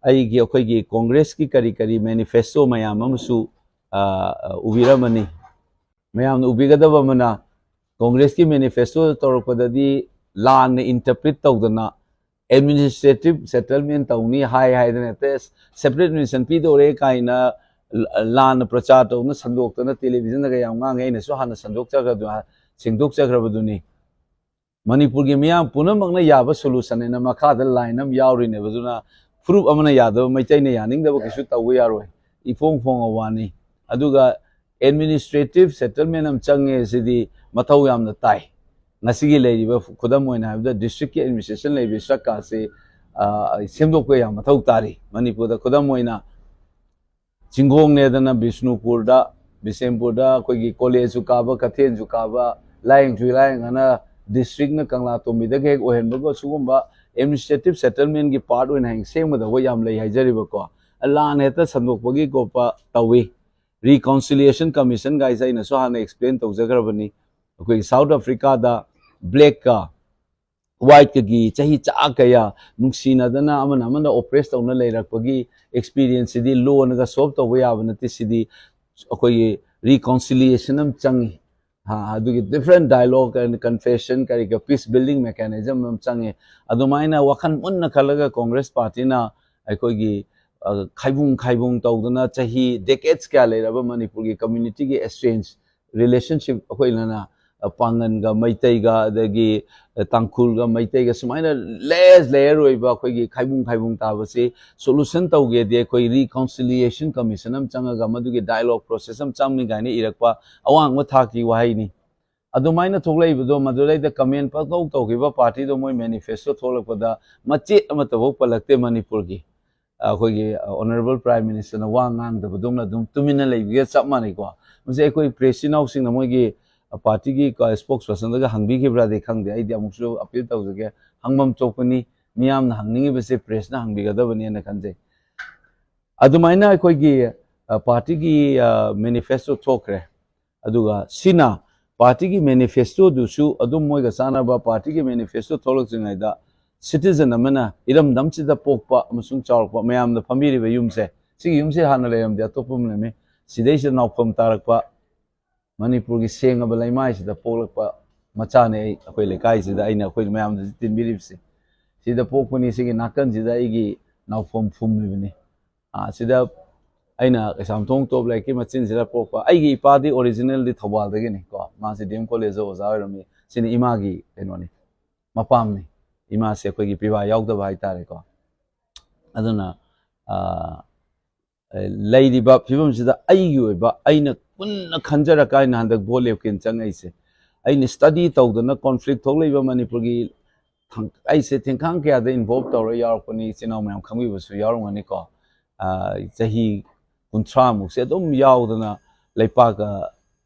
ꯑꯩꯒꯤ ꯑꯩꯈꯣꯏꯒꯤ ꯀꯣꯡꯒ꯭ꯔꯦꯁꯀꯤ ꯀꯔꯤ ꯀꯔꯤ ꯃꯦꯅꯤꯐꯦꯁꯇꯣ ꯃꯌꯥꯝ ꯑꯃꯁꯨ ꯎꯕꯤꯔꯝꯃꯅꯤ꯫ ꯃꯌꯥꯝꯅ ꯎꯕꯤꯒꯗꯕ ꯑꯃꯅ ꯀꯣꯡꯒ꯭ꯔꯦꯁꯀꯤ ꯃꯦꯅꯤꯐꯦꯁꯇꯣ ꯇꯧꯔꯛꯄꯗꯗꯤ ꯂꯥꯟꯅ ꯏꯟꯇꯔꯄ꯭ꯔꯤꯠ ꯇꯧꯗꯅ ꯑꯦꯗꯃꯤꯅꯤꯁꯇ꯭ꯔꯦꯇꯤꯞ ꯁꯦꯇꯜꯃꯦꯟ ꯇꯧꯅꯤ ꯍꯥꯏ ꯍꯥꯏꯗꯅ ꯍꯦꯛꯇ ꯁꯦꯄꯔꯦꯠ ꯑꯦꯗꯃꯤꯅꯤꯁꯇ꯭ꯔꯦꯁꯟ ꯄꯤꯗꯧꯔꯦ ꯀꯥꯏꯅ ꯂꯥꯟꯅ ꯄ꯭ꯔꯆꯥꯔ ꯇꯧꯗꯨꯅ ꯁꯟꯗꯣꯛꯇꯅ ꯇꯦꯂꯤꯚꯤꯖꯟꯗꯒ ꯌꯥꯝ ꯉꯥꯡꯉꯦ꯫ ꯑꯩꯅꯁꯨ ꯍꯥꯟꯅ ꯁꯟꯗꯣꯛꯆꯈ꯭ꯔꯗꯨ ꯁꯦꯡꯗꯣꯛꯆꯈ꯭ꯔꯕꯗꯨꯅꯤ꯫ ꯃꯅꯤꯄꯨꯔꯒꯤ ꯃꯤꯌꯥꯝ ꯄꯨꯝꯅꯃꯛꯅ ꯌꯥꯕ ꯁꯣꯂꯨꯁꯟ ꯍꯥꯏꯅ ꯃꯈꯥꯗ ꯂꯥꯏꯟ ꯑꯃ ꯌꯥꯎꯔꯤꯅꯦꯕ꯫ ꯑꯗꯨꯅ ꯐꯨꯔꯨꯞ ꯑꯃꯅ ꯌꯥꯗꯕ, ꯃꯩꯇꯩꯅ ꯌꯥꯅꯤꯡꯗꯕ ꯀꯩꯁꯨ ꯇꯧꯕ ꯌꯥꯔꯣꯏ, ꯏꯐꯣꯡ ꯐꯣꯡꯉ ꯋꯥꯅꯤ꯫ ꯑꯗꯨꯒ ꯑꯦꯗꯃꯤꯅꯤꯁꯇ꯭ꯔꯦꯇꯤꯞ ꯁꯦꯇꯜꯃꯦꯟ ꯑꯃ ꯆꯪꯉꯦ ꯁꯤꯗꯤ ꯃꯊꯧ ꯌꯥꯝꯅ ꯇꯥꯏ꯫ ꯉꯁꯤꯒꯤ ꯂꯩꯔꯤꯕ, ꯈꯨꯗꯝ ꯑꯣꯏꯅ ꯍꯥꯏꯕꯗ, ꯗꯤꯁꯇ꯭ꯔꯤꯛꯀꯤ ꯑꯦꯗꯃꯤꯅꯤꯁꯇ꯭ꯔꯦꯁꯟ ꯂꯩꯔꯤꯕ ꯁꯔꯀꯥꯔꯁꯤ ꯁꯦꯝꯗꯣꯛꯄ ꯌꯥꯝ ꯃꯊꯧ ꯇꯥꯔꯤ꯫ ꯃꯅꯤꯄꯨꯔꯗ ꯈꯨꯗꯝ ꯑꯣꯏꯅ ꯆꯤꯡꯒꯣꯡꯅꯦꯗꯅ ꯕꯤꯁꯅꯨꯄꯨꯔꯗ, ꯕꯤꯁꯦꯝꯄꯨꯔꯗ ꯑꯩꯈꯣꯏꯒꯤ ꯀꯣꯂꯦꯖꯁꯨ ꯀꯥꯕ, ꯀꯩꯊꯦꯜꯁꯨ ꯀꯥꯕ, ꯂꯥꯏꯌꯦꯡꯁꯨ ꯂꯥꯏꯌꯦꯡꯉꯅ ꯗꯤꯁꯇ꯭ꯔꯤꯛꯅ ꯀꯪꯂꯥ ꯇꯣꯝꯕꯤꯗꯒ ꯍꯦꯛ ꯑꯣꯏꯍꯟꯕꯒ ꯁꯤꯒꯨꯝꯕ ꯑꯦꯗꯃꯤꯅꯤꯁꯇ꯭ꯔꯦꯇꯤꯞ ꯁꯦꯇꯜꯃꯦꯟꯒꯤ ꯄꯥꯔꯠ ꯑꯣꯏꯅ ꯍꯌꯦꯡ ꯁꯦꯝꯒꯗꯧꯕ ꯌꯥꯝ ꯂꯩ ꯍꯥꯏꯖꯔꯤꯕꯀꯣ꯫ ꯂꯥꯟ ꯍꯦꯛꯇ ꯁꯟꯗꯣꯛꯄꯒꯤ ꯈꯣꯠꯄ ꯇꯧꯏ꯫ ꯔꯤꯀꯣꯟꯁꯤꯂꯤꯌꯦꯁꯟ ꯀꯃꯤꯁꯟ ꯒꯥꯏꯁꯦ ꯑꯩꯅꯁꯨ ꯍꯥꯟꯅ ꯑꯦꯛꯁꯄ꯭ꯂꯦꯟ ꯇꯧꯖꯈ꯭ꯔꯕꯅꯤ꯫ ꯑꯩꯈꯣꯏꯒꯤ ꯁꯥꯎꯠ ꯑꯐ꯭ꯔꯤꯀꯥꯗ ꯕ꯭ꯂꯦꯛꯀ ꯋꯥꯏꯠꯀꯒꯤ ꯆꯍꯤ ꯆꯥ ꯀꯌꯥ ꯅꯨꯡꯁꯤꯅꯗꯅ ꯑꯃꯅ ꯑꯃꯅ ꯑꯣꯄ꯭ꯔꯦꯁ ꯇꯧꯅ ꯂꯩꯔꯛꯄꯒꯤ ꯑꯦꯛꯁꯄꯤꯔꯤꯌꯦꯟꯁꯁꯤꯗꯤ ꯂꯣꯟꯅꯒ ꯁꯣꯜꯕ ꯇꯧꯕ ꯌꯥꯕ ꯅꯠꯇꯦ꯫ ꯁꯤꯗꯤ ꯑꯩꯈꯣꯏꯒꯤ ꯔꯤꯀꯣꯟꯁꯤꯂꯤꯌꯦꯁꯟ ꯑꯃ ꯆꯪꯉꯤ꯫ ꯍꯥ, ꯑꯗꯨꯒꯤ ꯗꯤꯐ꯭ꯔꯦꯟ ꯗꯥꯏꯂꯣꯒ ꯑꯦꯟ ꯀꯟꯐꯦꯁꯟ, ꯀꯔꯤ ꯀꯔꯥ, ꯄꯤꯁ ꯕꯤꯜꯗꯤꯡ ꯃꯦꯀꯥꯅꯤꯖꯝ ꯑꯃ ꯆꯪꯉꯤ꯫ ꯑꯗꯨꯃꯥꯏꯅ ꯋꯥꯈꯜ ꯃꯨꯟꯅ ꯈꯜꯂꯒ ꯀꯣꯡꯒ꯭ꯔꯦꯁ ꯄꯥꯔꯇꯤꯅ ꯑꯩꯈꯣꯏꯒꯤ, ꯑ, ꯈꯥꯏꯕꯨꯡ ꯈꯥꯏꯕꯨꯡ ꯇꯧꯗꯅ ꯆꯍꯤ ꯗꯦꯀꯦꯠꯁ ꯀꯌꯥ ꯂꯩꯔꯕ ꯃꯅꯤꯄꯨꯔꯒꯤ ꯀꯝꯃ꯭ꯌꯨꯅꯤꯇꯤꯒꯤ ꯑꯦꯛꯁꯆꯦꯟꯖ ꯔꯤꯂꯦꯁꯟꯁꯤꯞ ꯑꯩꯈꯣꯏꯅ, ꯑ, ꯄꯥꯡꯒꯟꯒ ꯃꯩꯇꯩꯒ, ꯑꯗꯒꯤ, ꯑ, ꯇꯥꯡꯈꯨꯜꯒ ꯃꯩꯇꯩꯒ ꯁꯨꯃꯥꯏꯅ ꯂꯦꯁ ꯂꯦꯌꯔ ꯑꯣꯏꯕ ꯑꯩꯈꯣꯏꯒꯤ ꯈꯥꯏꯕꯨꯡ ꯈꯥꯏꯕꯨꯡ ꯇꯥꯕꯁꯤ ꯁꯣꯂꯨꯁꯟ ꯇꯧꯒꯦꯗꯤ ꯑꯩꯈꯣꯏ ꯔꯤꯀꯥꯎꯟꯁꯤꯂꯤꯌꯦꯁꯟ ꯀꯃꯤꯁꯟ ꯑꯃ ꯆꯪꯉꯒ ꯃꯗꯨꯒꯤ ꯗꯥꯏꯂꯣꯒ ꯄ꯭ꯔꯣꯁꯦꯁ ꯑꯃ ꯆꯪꯅꯤ ꯀꯥꯏꯅ ꯏꯔꯛꯄ ꯑꯋꯥꯡꯕ ꯊꯥꯛꯀꯤ ꯋꯥꯍꯩꯅꯤ꯫ ꯑꯗꯨꯃꯥꯏꯅ ꯊꯣꯛꯂꯛꯏꯕꯗꯣ ꯃꯗꯨꯗꯩꯗ ꯀꯃꯦꯟ ꯄꯪꯇꯧ ꯇꯧꯈꯤꯕ ꯄꯥꯔꯇꯤꯗꯣ ꯃꯣꯏ ꯃꯦꯅꯤꯐꯦꯁꯇꯣ ꯊꯣꯛꯂꯛꯄꯗ ꯃꯆꯦꯠ ꯑꯃꯠꯇꯐꯥꯎ ꯄꯜꯂꯛꯇꯦ ꯃꯅꯤꯄꯨꯔꯒꯤ꯫ ꯑꯩꯈꯣꯏꯒꯤ ꯑꯣꯅꯔꯦꯕꯜ ꯄ꯭ꯔꯥꯏꯝ ꯃꯤꯅꯤꯁꯇꯔꯅ ꯋꯥ ꯉꯥꯡꯗꯕꯗꯧꯅ ꯑꯗꯨꯝ ꯇꯨꯃꯤꯟꯅ ꯂꯩꯕꯒ ꯆꯞ ꯃꯥꯟꯅꯩꯀꯣ꯫ ꯃꯁꯤ ꯑꯩꯈꯣꯏ ꯄ꯭ꯔꯦꯁ ꯏꯅꯥꯎꯁꯤꯡꯅ ꯃꯣꯏꯒꯤ ꯄꯥꯔꯇꯤꯒꯤ ꯁ꯭ꯄꯣꯛꯁ ꯄꯔꯁꯟꯗꯒ ꯍꯪꯕꯤꯈꯤꯕ꯭ꯔꯥꯗꯤ ꯈꯪꯗꯦ꯫ ꯑꯩꯗꯤ ꯑꯃꯨꯛꯁꯨ ꯑꯄꯤꯜ ꯇꯧꯖꯒꯦ, ꯍꯪꯐꯝ ꯊꯣꯛꯄꯅꯤ, ꯃꯤꯌꯥꯝꯅ ꯍꯪꯅꯤꯡꯉꯤꯕꯁꯦ ꯄ꯭ꯔꯦꯁꯅ ꯍꯪꯕꯤꯒꯗꯕꯅꯦꯅ ꯈꯟꯖꯩ꯫ ꯑꯗꯨꯃꯥꯏꯅ ꯑꯩꯈꯣꯏꯒꯤ, ꯑ, ꯄꯥꯔꯇꯤꯒꯤ, ꯑ, ꯃꯦꯅꯤꯐꯦꯁꯇꯣ ꯊꯣꯛꯈ꯭ꯔꯦ꯫ ꯑꯗꯨꯒ ꯁꯤꯅ ꯄꯥꯔꯇꯤꯒꯤ ꯃꯦꯅꯤꯐꯦꯁꯇꯣꯗꯨꯁꯨ ꯑꯗꯨꯝ ꯃꯣꯏꯒ ꯆꯥꯟꯅꯕ ꯄꯥꯔꯇꯤꯒꯤ ꯃꯦꯅꯤꯐꯦꯁꯇꯣ ꯊꯣꯛꯂꯛꯇ꯭ꯔꯤꯉꯩꯗ ꯁꯤꯇꯤꯖꯟ ꯑꯃꯅ ꯏꯔꯝꯗꯝꯁꯤꯗ ꯄꯣꯛꯄ ꯑꯃꯁꯨꯡ ꯆꯥꯎꯔꯛꯄ ꯃꯌꯥꯝꯅ ꯐꯝꯕꯤꯔꯤꯕ ꯌꯨꯝꯁꯦ, ꯁꯤꯒꯤ ꯌꯨꯝꯁꯦ ꯍꯥꯟꯅ ꯂꯩꯔꯝꯗꯦ, ꯑꯇꯣꯞꯄ ꯑꯃ ꯂꯩꯔꯝꯃꯤ, ꯁꯤꯗꯩꯁꯤꯗ ꯅꯥꯎꯐꯝ ꯇꯥꯔꯛꯄ ꯃꯅꯤꯄꯨꯔꯒꯤ ꯁꯦꯡꯉꯕ ꯂꯩꯃꯥꯏꯁꯤꯗ ꯄꯣꯛꯂꯛꯄ ꯃꯆꯥꯅꯦ ꯑꯩ, ꯑꯩꯈꯣꯏ ꯂꯩꯀꯥꯏꯁꯤꯗ ꯑꯩꯅ ꯑꯩꯈꯣꯏ ꯃꯌꯥꯝꯗꯁꯨ ꯇꯤꯟꯕꯤꯔꯤꯕꯁꯦ꯫ ꯁꯤꯗ ꯄꯣꯛꯄꯅꯤ, ꯁꯤꯒꯤ ꯅꯥꯀꯟꯁꯤꯗ ꯑꯩꯒꯤ ꯅꯥꯎꯐꯝ ꯐꯨꯝꯃꯤꯕꯅꯤ꯫ ꯑꯥ, ꯁꯤꯗ ꯑꯩꯅ ꯀꯩꯁꯥꯝꯊꯣꯡ ꯇꯣꯞ ꯂꯥꯏꯔꯤꯛꯀꯤ ꯃꯆꯤꯟꯁꯤꯗ ꯄꯣꯛꯄ꯫ ꯑꯩꯒꯤ ꯏꯄꯥꯗꯤ ꯑꯣꯔꯤꯖꯤꯅꯦꯜꯗꯤ ꯊꯧꯕꯥꯜꯗꯒꯤꯅꯤ ꯀꯣ, ꯃꯥꯁꯦ ꯗꯤ ꯑꯦꯝ ꯀꯣꯂꯦꯖꯇ ꯑꯣꯖꯥ ꯑꯣꯏꯔꯝꯃꯤ꯫ ꯁꯤꯅ ꯏꯃꯥꯒꯤ ꯀꯩꯅꯣꯅꯤ, ꯃꯄꯥꯝꯅꯤ꯫ ꯏꯃꯥꯁꯦ ꯑꯩꯈꯣꯏꯒꯤ ꯄꯤꯕꯥ ꯌꯥꯎꯗꯕ ꯍꯥꯏꯇꯥꯔꯦꯀꯣ꯫ ꯑꯗꯨꯅ, ꯑꯥ, ꯂꯩꯔꯤꯕ ꯐꯤꯕꯝꯁꯤꯗ ꯑꯩꯒꯤ ꯑꯣꯏꯕ, ꯑꯩꯅ ꯃꯨꯟꯅ ꯈꯟꯖꯔꯀꯥꯟꯗ ꯍꯟꯗꯛ ꯚꯣꯠ ꯂꯦꯞꯀꯦꯅ ꯆꯪꯉꯛꯏꯁꯦ꯫ ꯑꯩꯅ ꯁ꯭ꯇꯗꯤ ꯇꯧꯗꯅ ꯀꯣꯟꯐ꯭ꯂꯤꯛ ꯊꯣꯛꯂꯛꯏꯕ ꯃꯅꯤꯄꯨꯔꯒꯤ ꯊꯪ-, ꯑꯩꯁꯦ ꯊꯦꯡꯈꯥꯡ ꯀꯌꯥꯗ ꯏꯟꯚꯣꯜꯕ ꯇꯧꯔ ꯌꯥꯎꯔꯛꯄꯅꯤ, ꯏꯆꯤꯟ ꯏꯅꯥꯎ ꯃꯌꯥꯝ ꯈꯪꯕꯤꯕꯁꯨ ꯌꯥꯎꯔꯝꯒꯅꯤꯀꯣ꯫ ꯑꯥ, ꯆꯍꯤ ꯀꯨꯟꯊ꯭ꯔꯥ ꯃꯨꯛꯁꯦ ꯑꯗꯨꯝ ꯌꯥꯎꯗꯅ ꯂꯩꯄꯥꯛꯀ,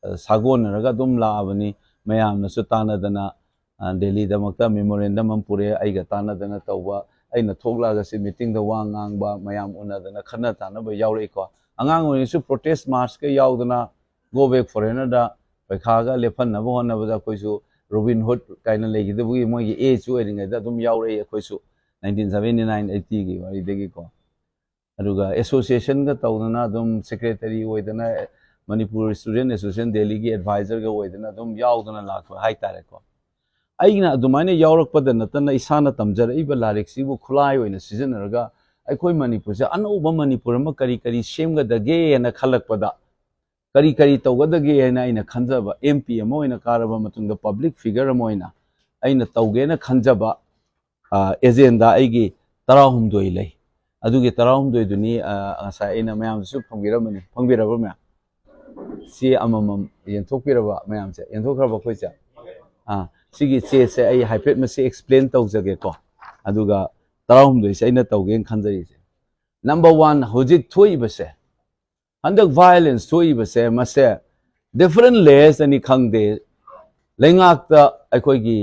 ꯑ, ꯁꯥꯒꯣꯟꯅꯔꯒ ꯑꯗꯨꯝ ꯂꯥꯛꯑꯕꯅꯤ꯫ ꯃꯌꯥꯝꯅꯁꯨ ꯇꯥꯟꯅꯗꯅ, ꯑ, ꯗꯦꯜꯂꯤꯗꯃꯛꯇ ꯃꯦꯃꯣꯔꯦꯟꯗꯝ ꯑꯃ ꯄꯨꯔꯛꯑꯦ, ꯑꯩꯒ ꯇꯥꯟꯅꯗꯅ ꯇꯧꯕ꯫ ꯑꯩꯅ ꯊꯣꯛꯂꯛꯑꯒ ꯁꯤ ꯃꯤꯇꯤꯡꯗ ꯋꯥ ꯉꯥꯡꯕ, ꯃꯌꯥꯝ ꯎꯅꯗꯅ ꯈꯠꯅ ꯇꯥꯅꯕ ꯌꯥꯎꯔꯛꯏꯀꯣ꯫ ꯑꯉꯥꯡ ꯑꯣꯏꯔꯤꯉꯩꯁꯨ ꯄ꯭ꯔꯣꯇꯦꯁ ꯃꯥꯔꯆꯀ ꯌꯥꯎꯗꯅ Go Back Foreignerꯗ ꯄꯩꯈꯥꯒ ꯂꯦꯞꯍꯟꯅꯕ ꯍꯣꯠꯅꯕꯗ ꯑꯩꯈꯣꯏꯁꯨ ꯔꯣꯕꯤꯟ ꯍꯨꯗ ꯀꯥꯏꯅ ꯂꯩꯈꯤꯗꯕꯒꯤ ꯃꯣꯏꯒꯤ ꯑꯦꯖꯁꯨ ꯑꯣꯏꯔꯤꯉꯩꯗ ꯑꯗꯨꯝ ꯌꯥꯎꯔꯛꯏ ꯑꯩꯈꯣꯏꯁꯨ, ꯅꯥꯏꯟꯇꯤꯟ ꯁꯚꯦꯟꯇꯤ ꯅꯥꯏꯟ ꯑꯩꯠꯇꯤꯒꯤ ꯋꯥꯔꯤꯗꯒꯤꯀꯣ꯫ ꯑꯗꯨꯒ ꯑꯦꯁꯣꯁꯤꯌꯦꯁꯟꯒ ꯇꯧꯗꯅ ꯑꯗꯨꯝ ꯁꯦꯀ꯭ꯔꯦꯇꯔꯤ ꯑꯣꯏꯗꯅ, ꯃꯅꯤꯄꯨꯔ ꯁ꯭ꯇꯨꯗꯦꯟ ꯑꯦꯁꯣꯁꯤꯌꯦꯁꯟ ꯗꯦꯜꯂꯤꯒꯤ ꯑꯦꯗꯚꯥꯏꯖꯔꯒ ꯑꯣꯏꯗꯅ ꯑꯗꯨꯝ ꯌꯥꯎꯗꯅ ꯂꯥꯛꯄ ꯍꯥꯏꯇꯥꯔꯦꯀꯣ꯫ ꯑꯩꯅ ꯑꯗꯨꯃꯥꯏꯅ ꯌꯥꯎꯔꯛꯄꯗ ꯅꯠꯇꯅ ꯏꯁꯥꯅ ꯇꯝꯖꯔꯛꯏꯕ ꯂꯥꯏꯔꯤꯛꯁꯤꯕꯨ ꯈꯨꯠꯂꯥꯏ ꯑꯣꯏꯅ ꯁꯤꯖꯤꯟꯅꯔꯒ ꯑꯩꯈꯣꯏ ꯃꯅꯤꯄꯨꯔꯁꯦ ꯑꯅꯧꯕ ꯃꯅꯤꯄꯨꯔ ꯑꯃ ꯀꯔꯤ ꯀꯔꯤ ꯁꯦꯝꯒꯗꯒꯦꯅ ꯈꯜꯂꯛꯄꯗ ꯀꯔꯤ ꯀꯔꯤ ꯇꯧꯒꯗꯒꯦ ꯍꯥꯏꯅ ꯑꯩꯅ ꯈꯟꯖꯕ, ꯑꯦꯝ ꯄꯤ ꯑꯃ ꯑꯣꯏꯅ ꯀꯥꯔꯕ ꯃꯇꯨꯡꯗ ꯄꯕ꯭ꯂꯤꯛ ꯐꯤꯒꯔ ꯑꯃ ꯑꯣꯏꯅ ꯑꯩꯅ ꯇꯧꯒꯦꯅ ꯈꯟꯖꯕ ꯑꯦꯖꯦꯟꯗꯥ ꯑꯩꯒꯤ ꯇꯔꯥꯍꯨꯝꯗꯣꯏ ꯂꯩ꯫ ꯑꯗꯨꯒꯤ ꯇꯔꯥꯍꯨꯝꯗꯣꯏꯗꯨꯅꯤ ꯉꯁꯥꯏ ꯑꯩꯅ ꯃꯌꯥꯝꯗꯁꯨ ꯐꯪꯕꯤꯔꯝꯕꯅꯤ꯫ ꯐꯪꯕꯤꯔꯕ꯭ꯔꯥ ꯃꯌꯥꯝ? ꯆꯦ ꯑꯃꯃꯝ ꯌꯦꯟꯊꯣꯛꯄꯤꯔꯕ ꯃꯌꯥꯝꯁꯦ? ꯌꯦꯟꯊꯣꯛꯈ꯭ꯔꯕ ꯑꯩꯈꯣꯏꯁꯦ? ꯑꯥ, ꯁꯤꯒꯤ ꯆꯦꯁꯦ ꯑꯩ ꯍꯥꯏꯐꯦꯠ ꯃꯁꯤ ꯑꯦꯛꯁꯄ꯭ꯂꯦꯟ ꯇꯧꯖꯒꯦꯀꯣ꯫ ꯑꯗꯨꯒ ꯇꯔꯥꯍꯨꯝꯗꯣꯏꯁꯦ ꯑꯩꯅ ꯇꯧꯒꯦꯅ ꯈꯟꯖꯔꯤꯁꯦ, ꯅꯝꯕꯔ ꯋꯥꯟ, ꯍꯧꯖꯤꯛ ꯊꯣꯛꯏꯕꯁꯦ, ꯍꯟꯗꯛ ꯚꯥꯏꯑꯣꯂꯦꯟꯁ ꯊꯣꯛꯏꯕꯁꯦ, ꯃꯁꯦ ꯗꯤꯐꯔꯦꯟ ꯂꯦꯌꯔꯁꯇꯅꯤ ꯈꯪꯗꯦ, ꯂꯩꯉꯥꯛꯇ ꯑꯩꯈꯣꯏꯒꯤ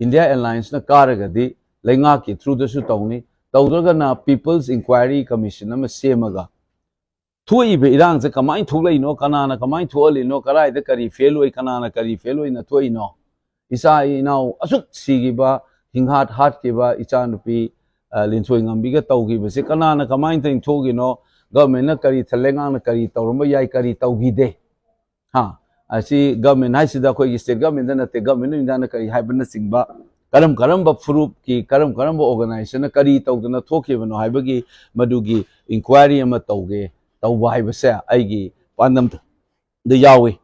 ꯏꯟꯗꯤꯌꯥ ꯑꯦꯂꯥꯌꯟꯁꯅ ꯀꯥꯔꯒꯗꯤ ꯂꯩꯉꯥꯛꯀꯤ ꯊ꯭ꯔꯨꯗꯁꯨ ꯇꯧꯅꯤ, ꯇꯧꯗ꯭ꯔꯒꯅ ꯄꯤꯄꯜꯁ ꯏꯟꯀ꯭ꯋꯥꯏꯔꯤ ꯀꯃꯤꯁꯟ ꯑꯃ ꯁꯦꯝꯃꯒ ꯊꯣꯛꯏꯕ ꯏꯔꯥꯡꯁꯦ ꯀꯃꯥꯏꯅ ꯊꯣꯛꯂꯛꯏꯅꯣ, ꯀꯅꯥꯅ ꯀꯃꯥꯏꯅ ꯊꯣꯛꯍꯜꯂꯤꯅꯣ, ꯀꯗꯥꯏꯗ ꯀꯔꯤ ꯐꯦꯜ ꯑꯣꯏ, ꯀꯅꯥꯅ ꯀꯔꯤ ꯐꯦꯜ ꯑꯣꯏꯅ ꯊꯣꯛꯏꯅꯣ, ꯏꯆꯥ ꯏꯅꯥꯎ ꯑꯁꯨꯛ ꯁꯤꯈꯤꯕ, ꯍꯤꯡꯍꯥꯠ ꯍꯥꯠꯈꯤꯕ ꯏꯆꯥꯅꯨꯄꯤ ꯂꯤꯟꯊꯣꯏ ꯉꯝꯕꯤꯒ ꯇꯧꯈꯤꯕꯁꯦ ꯀꯅꯥꯅ ꯀꯃꯥꯏꯅ ꯇꯧꯔꯤꯅ ꯊꯣꯛꯏꯅꯣ, ꯒꯚꯔꯟꯃꯦꯟꯅ ꯀꯔꯤ ꯊ-, ꯂꯩꯉꯥꯛꯅ ꯀꯔꯤ ꯇꯧꯔꯝꯕ ꯌꯥꯏ, ꯀꯔꯤ ꯇꯧꯈꯤꯗꯦ? ꯍꯥ? ꯑꯁꯤ ꯒꯚꯔꯟꯃꯦꯟ ꯍꯥꯏꯁꯤꯗ ꯑꯩꯈꯣꯏꯒꯤ ꯁ꯭ꯇꯦꯠ ꯒꯚꯔꯟꯃꯦꯟꯗ ꯅꯠꯇꯦ, ꯒꯚꯔꯟꯃꯦꯟ ꯑꯣꯐ ꯏꯟꯗꯤꯌꯥꯅ ꯀꯔꯤ ꯍꯥꯏꯕꯅꯆꯤꯡꯕ, ꯀꯔꯝ ꯀꯔꯝꯕ ꯐꯨꯔꯨꯞꯀꯤ, ꯀꯔꯝ ꯀꯔꯝꯕ ꯑꯣꯔꯒꯅꯥꯏꯖꯦꯁꯟꯅ ꯀꯔꯤ ꯇꯧꯗꯅ ꯊꯣꯛꯈꯤꯕꯅꯣ ꯍꯥꯏꯕꯒꯤ ꯃꯗꯨꯒꯤ ꯏꯟꯀ꯭ꯋꯥꯏꯔꯤ ꯑꯃ ꯇꯧꯒꯦ, ꯇꯧꯕ ꯍꯥꯏꯕꯁꯦ ꯑꯩꯒꯤ ꯄꯥꯟꯗꯝꯗ ꯌꯥꯎꯏ꯫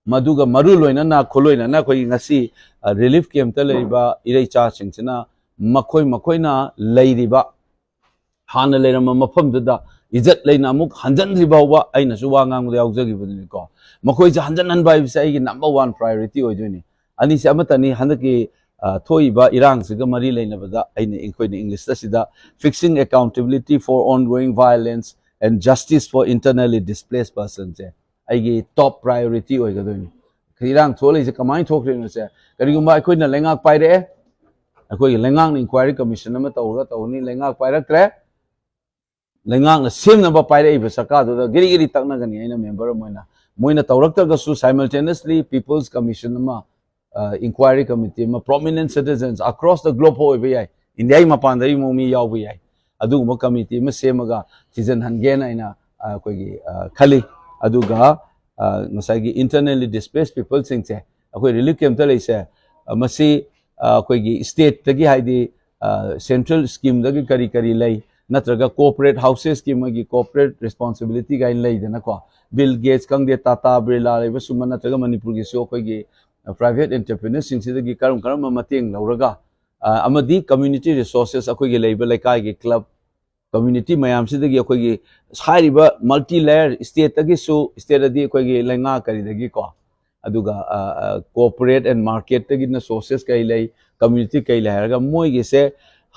ꯃꯗꯨꯒ ꯃꯔꯨ ꯂꯣꯏꯅꯅ, ꯈꯨꯂꯣꯏꯅꯅ ꯑꯩꯈꯣꯏꯒꯤ ꯉꯁꯤ, ꯑ, ꯔꯤꯂꯤꯐ ꯀꯦꯝꯞꯇ ꯂꯩꯔꯤꯕ ꯏꯔꯩꯆꯥꯁꯤꯡꯁꯤꯅ ꯃꯈꯣꯏ ꯃꯈꯣꯏꯅ ꯂꯩꯔꯤꯕ, ꯍꯥꯟꯅ ꯂꯩꯔꯝꯕ ꯃꯐꯝꯗꯨꯗ ꯏꯖꯠ ꯂꯩꯅ ꯑꯃꯨꯛ ꯍꯟꯖꯤꯟꯗ꯭ꯔꯤ ꯐꯥꯎꯕ ꯑꯩꯅꯁꯨ ꯋꯥ ꯉꯥꯡꯕꯗ ꯌꯥꯎꯖꯈꯤꯕꯗꯨꯅꯤꯀꯣ꯫ ꯃꯈꯣꯏꯁꯦ ꯍꯟꯖꯤꯟꯍꯟꯕ ꯍꯥꯏꯕꯁꯦ ꯑꯩꯒꯤ ꯅꯝꯕꯔ ꯋꯥꯟ ꯄ꯭ꯔꯥꯏꯌꯣꯔꯤꯇꯤ ꯑꯣꯏꯗꯣꯏꯅꯤ꯫ ꯑꯅꯤꯁꯦ ꯑꯃꯠꯇꯅꯤ꯫ ꯍꯟꯗꯛꯀꯤ, ꯑ, ꯊꯣꯛꯏꯕ ꯏꯔꯥꯡꯁꯤꯒ ꯃꯔꯤ ꯂꯩꯅꯕꯗ ꯑꯩꯅ, ꯑꯩꯈꯣꯏꯅ ꯏꯪꯂꯤꯁꯇ ꯁꯤꯗ Fixing Accountability for Ongoing Violence and Justice for Internally Displaced Persons ꯁꯦ ꯑꯩꯒꯤ ꯇꯣꯞ ꯄ꯭ꯔꯥꯏꯌꯣꯔꯤꯇꯤ ꯑꯣꯏꯒꯗꯣꯏꯅꯤ꯫ ꯏꯔꯥꯡ ꯊꯣꯛꯂꯛꯏꯁꯦ ꯀꯃꯥꯏꯅ ꯊꯣꯛꯈ꯭ꯔꯤꯅꯣꯁꯦ, ꯀꯔꯤꯒꯨꯝꯕ ꯑꯩꯈꯣꯏꯅ ꯂꯩꯉꯥꯛ ꯄꯥꯏꯔꯛꯑꯦ, ꯑꯩꯈꯣꯏꯒꯤ ꯂꯩꯉꯥꯛꯅ ꯏꯟꯀ꯭ꯋꯥꯏꯔꯤ ꯀꯃꯤꯁꯟ ꯑꯃ ꯇꯧꯔꯒ ꯇꯧꯅꯤ, ꯂꯩꯉꯥꯛ ꯄꯥꯏꯔꯛꯇ꯭ꯔꯦ, ꯂꯩꯉꯥꯛꯅ ꯁꯦꯝꯅꯕ ꯄꯥꯏꯔꯛꯏꯕ ꯁꯔꯀꯥꯔꯗꯨꯗ ꯒꯤꯔꯤ ꯒꯤꯔꯤ ꯇꯛꯅꯒꯅꯤ꯫ ꯑꯩꯅ ꯃꯦꯝꯕꯔ ꯑꯃ ꯑꯣꯏꯅ ꯃꯣꯏꯅ ꯇꯧꯔꯛꯇ꯭ꯔꯒꯁꯨ simultaneously People's Commission ꯑꯃ, inquiry committee ꯑꯃ, prominent citizens across the globe ꯑꯣꯏꯕ ꯌꯥꯏ, ꯏꯟꯗꯤꯌꯥꯒꯤ ꯃꯄꯥꯟꯗꯒꯤ ꯑꯃꯨꯛ ꯃꯤ ꯌꯥꯎꯕ ꯌꯥꯏ, ꯑꯗꯨꯒꯨꯝꯕ committee ꯑꯃ ꯁꯦꯝꯃꯒ ꯊꯤꯖꯤꯟꯍꯟꯒꯦꯅ ꯑꯩꯅ ꯑꯩꯈꯣꯏꯒꯤ ꯈꯜꯂꯤ꯫ ꯑꯗꯨꯒ ꯉꯁꯥꯏꯒꯤ internally displaced peopleꯁꯤꯡꯁꯦ ꯑꯩꯈꯣꯏ relief campꯇ ꯂꯩꯁꯦ, ꯃꯁꯤ ꯑꯩꯈꯣꯏꯒꯤ stateꯇꯒꯤ, ꯍꯥꯏꯗꯤ central schemeꯗꯒꯤ ꯀꯔꯤ ꯀꯔꯤ ꯂꯩ, ꯅꯠꯇ꯭ꯔꯒ corporate houses scheme ꯑꯃꯒꯤ corporate responsibility ꯀꯥꯏꯅ ꯂꯩꯗꯅꯀꯣ, Bill Gates ꯈꯪꯗꯦ, Tata Birla ꯂꯩꯕ ꯁꯨꯝꯕ, ꯅꯠꯇ꯭ꯔꯒ ꯃꯅꯤꯄꯨꯔꯒꯤꯁꯨ ꯑꯩꯈꯣꯏꯒꯤ private entrepreneurꯁꯤꯡꯁꯤꯗꯒꯤ ꯀꯔꯝ ꯀꯔꯝꯕ ꯃꯇꯦꯡ ꯂꯧꯔꯒ, ꯑꯃꯗꯤ community resources, ꯑꯩꯈꯣꯏꯒꯤ ꯂꯩꯕ ꯂꯩꯀꯥꯏꯒꯤ club, community ꯃꯌꯥꯝꯁꯤꯗꯒꯤ ꯑꯩꯈꯣꯏꯒꯤ ꯍꯥꯏꯔꯤꯕ multi layer stateꯇꯒꯤꯁꯨ, stateꯑꯗꯤ ꯑꯩꯈꯣꯏꯒꯤ ꯂꯩꯉꯥꯛ ꯀꯔꯤꯗꯒꯤꯀꯣ, ꯑꯗꯨꯒ corporate and marketꯇꯒꯤꯅ sources ꯀꯩ ꯂꯩ, community ꯀꯩ ꯂꯩ ꯍꯥꯏꯔꯒ ꯃꯣꯏꯒꯤꯁꯦ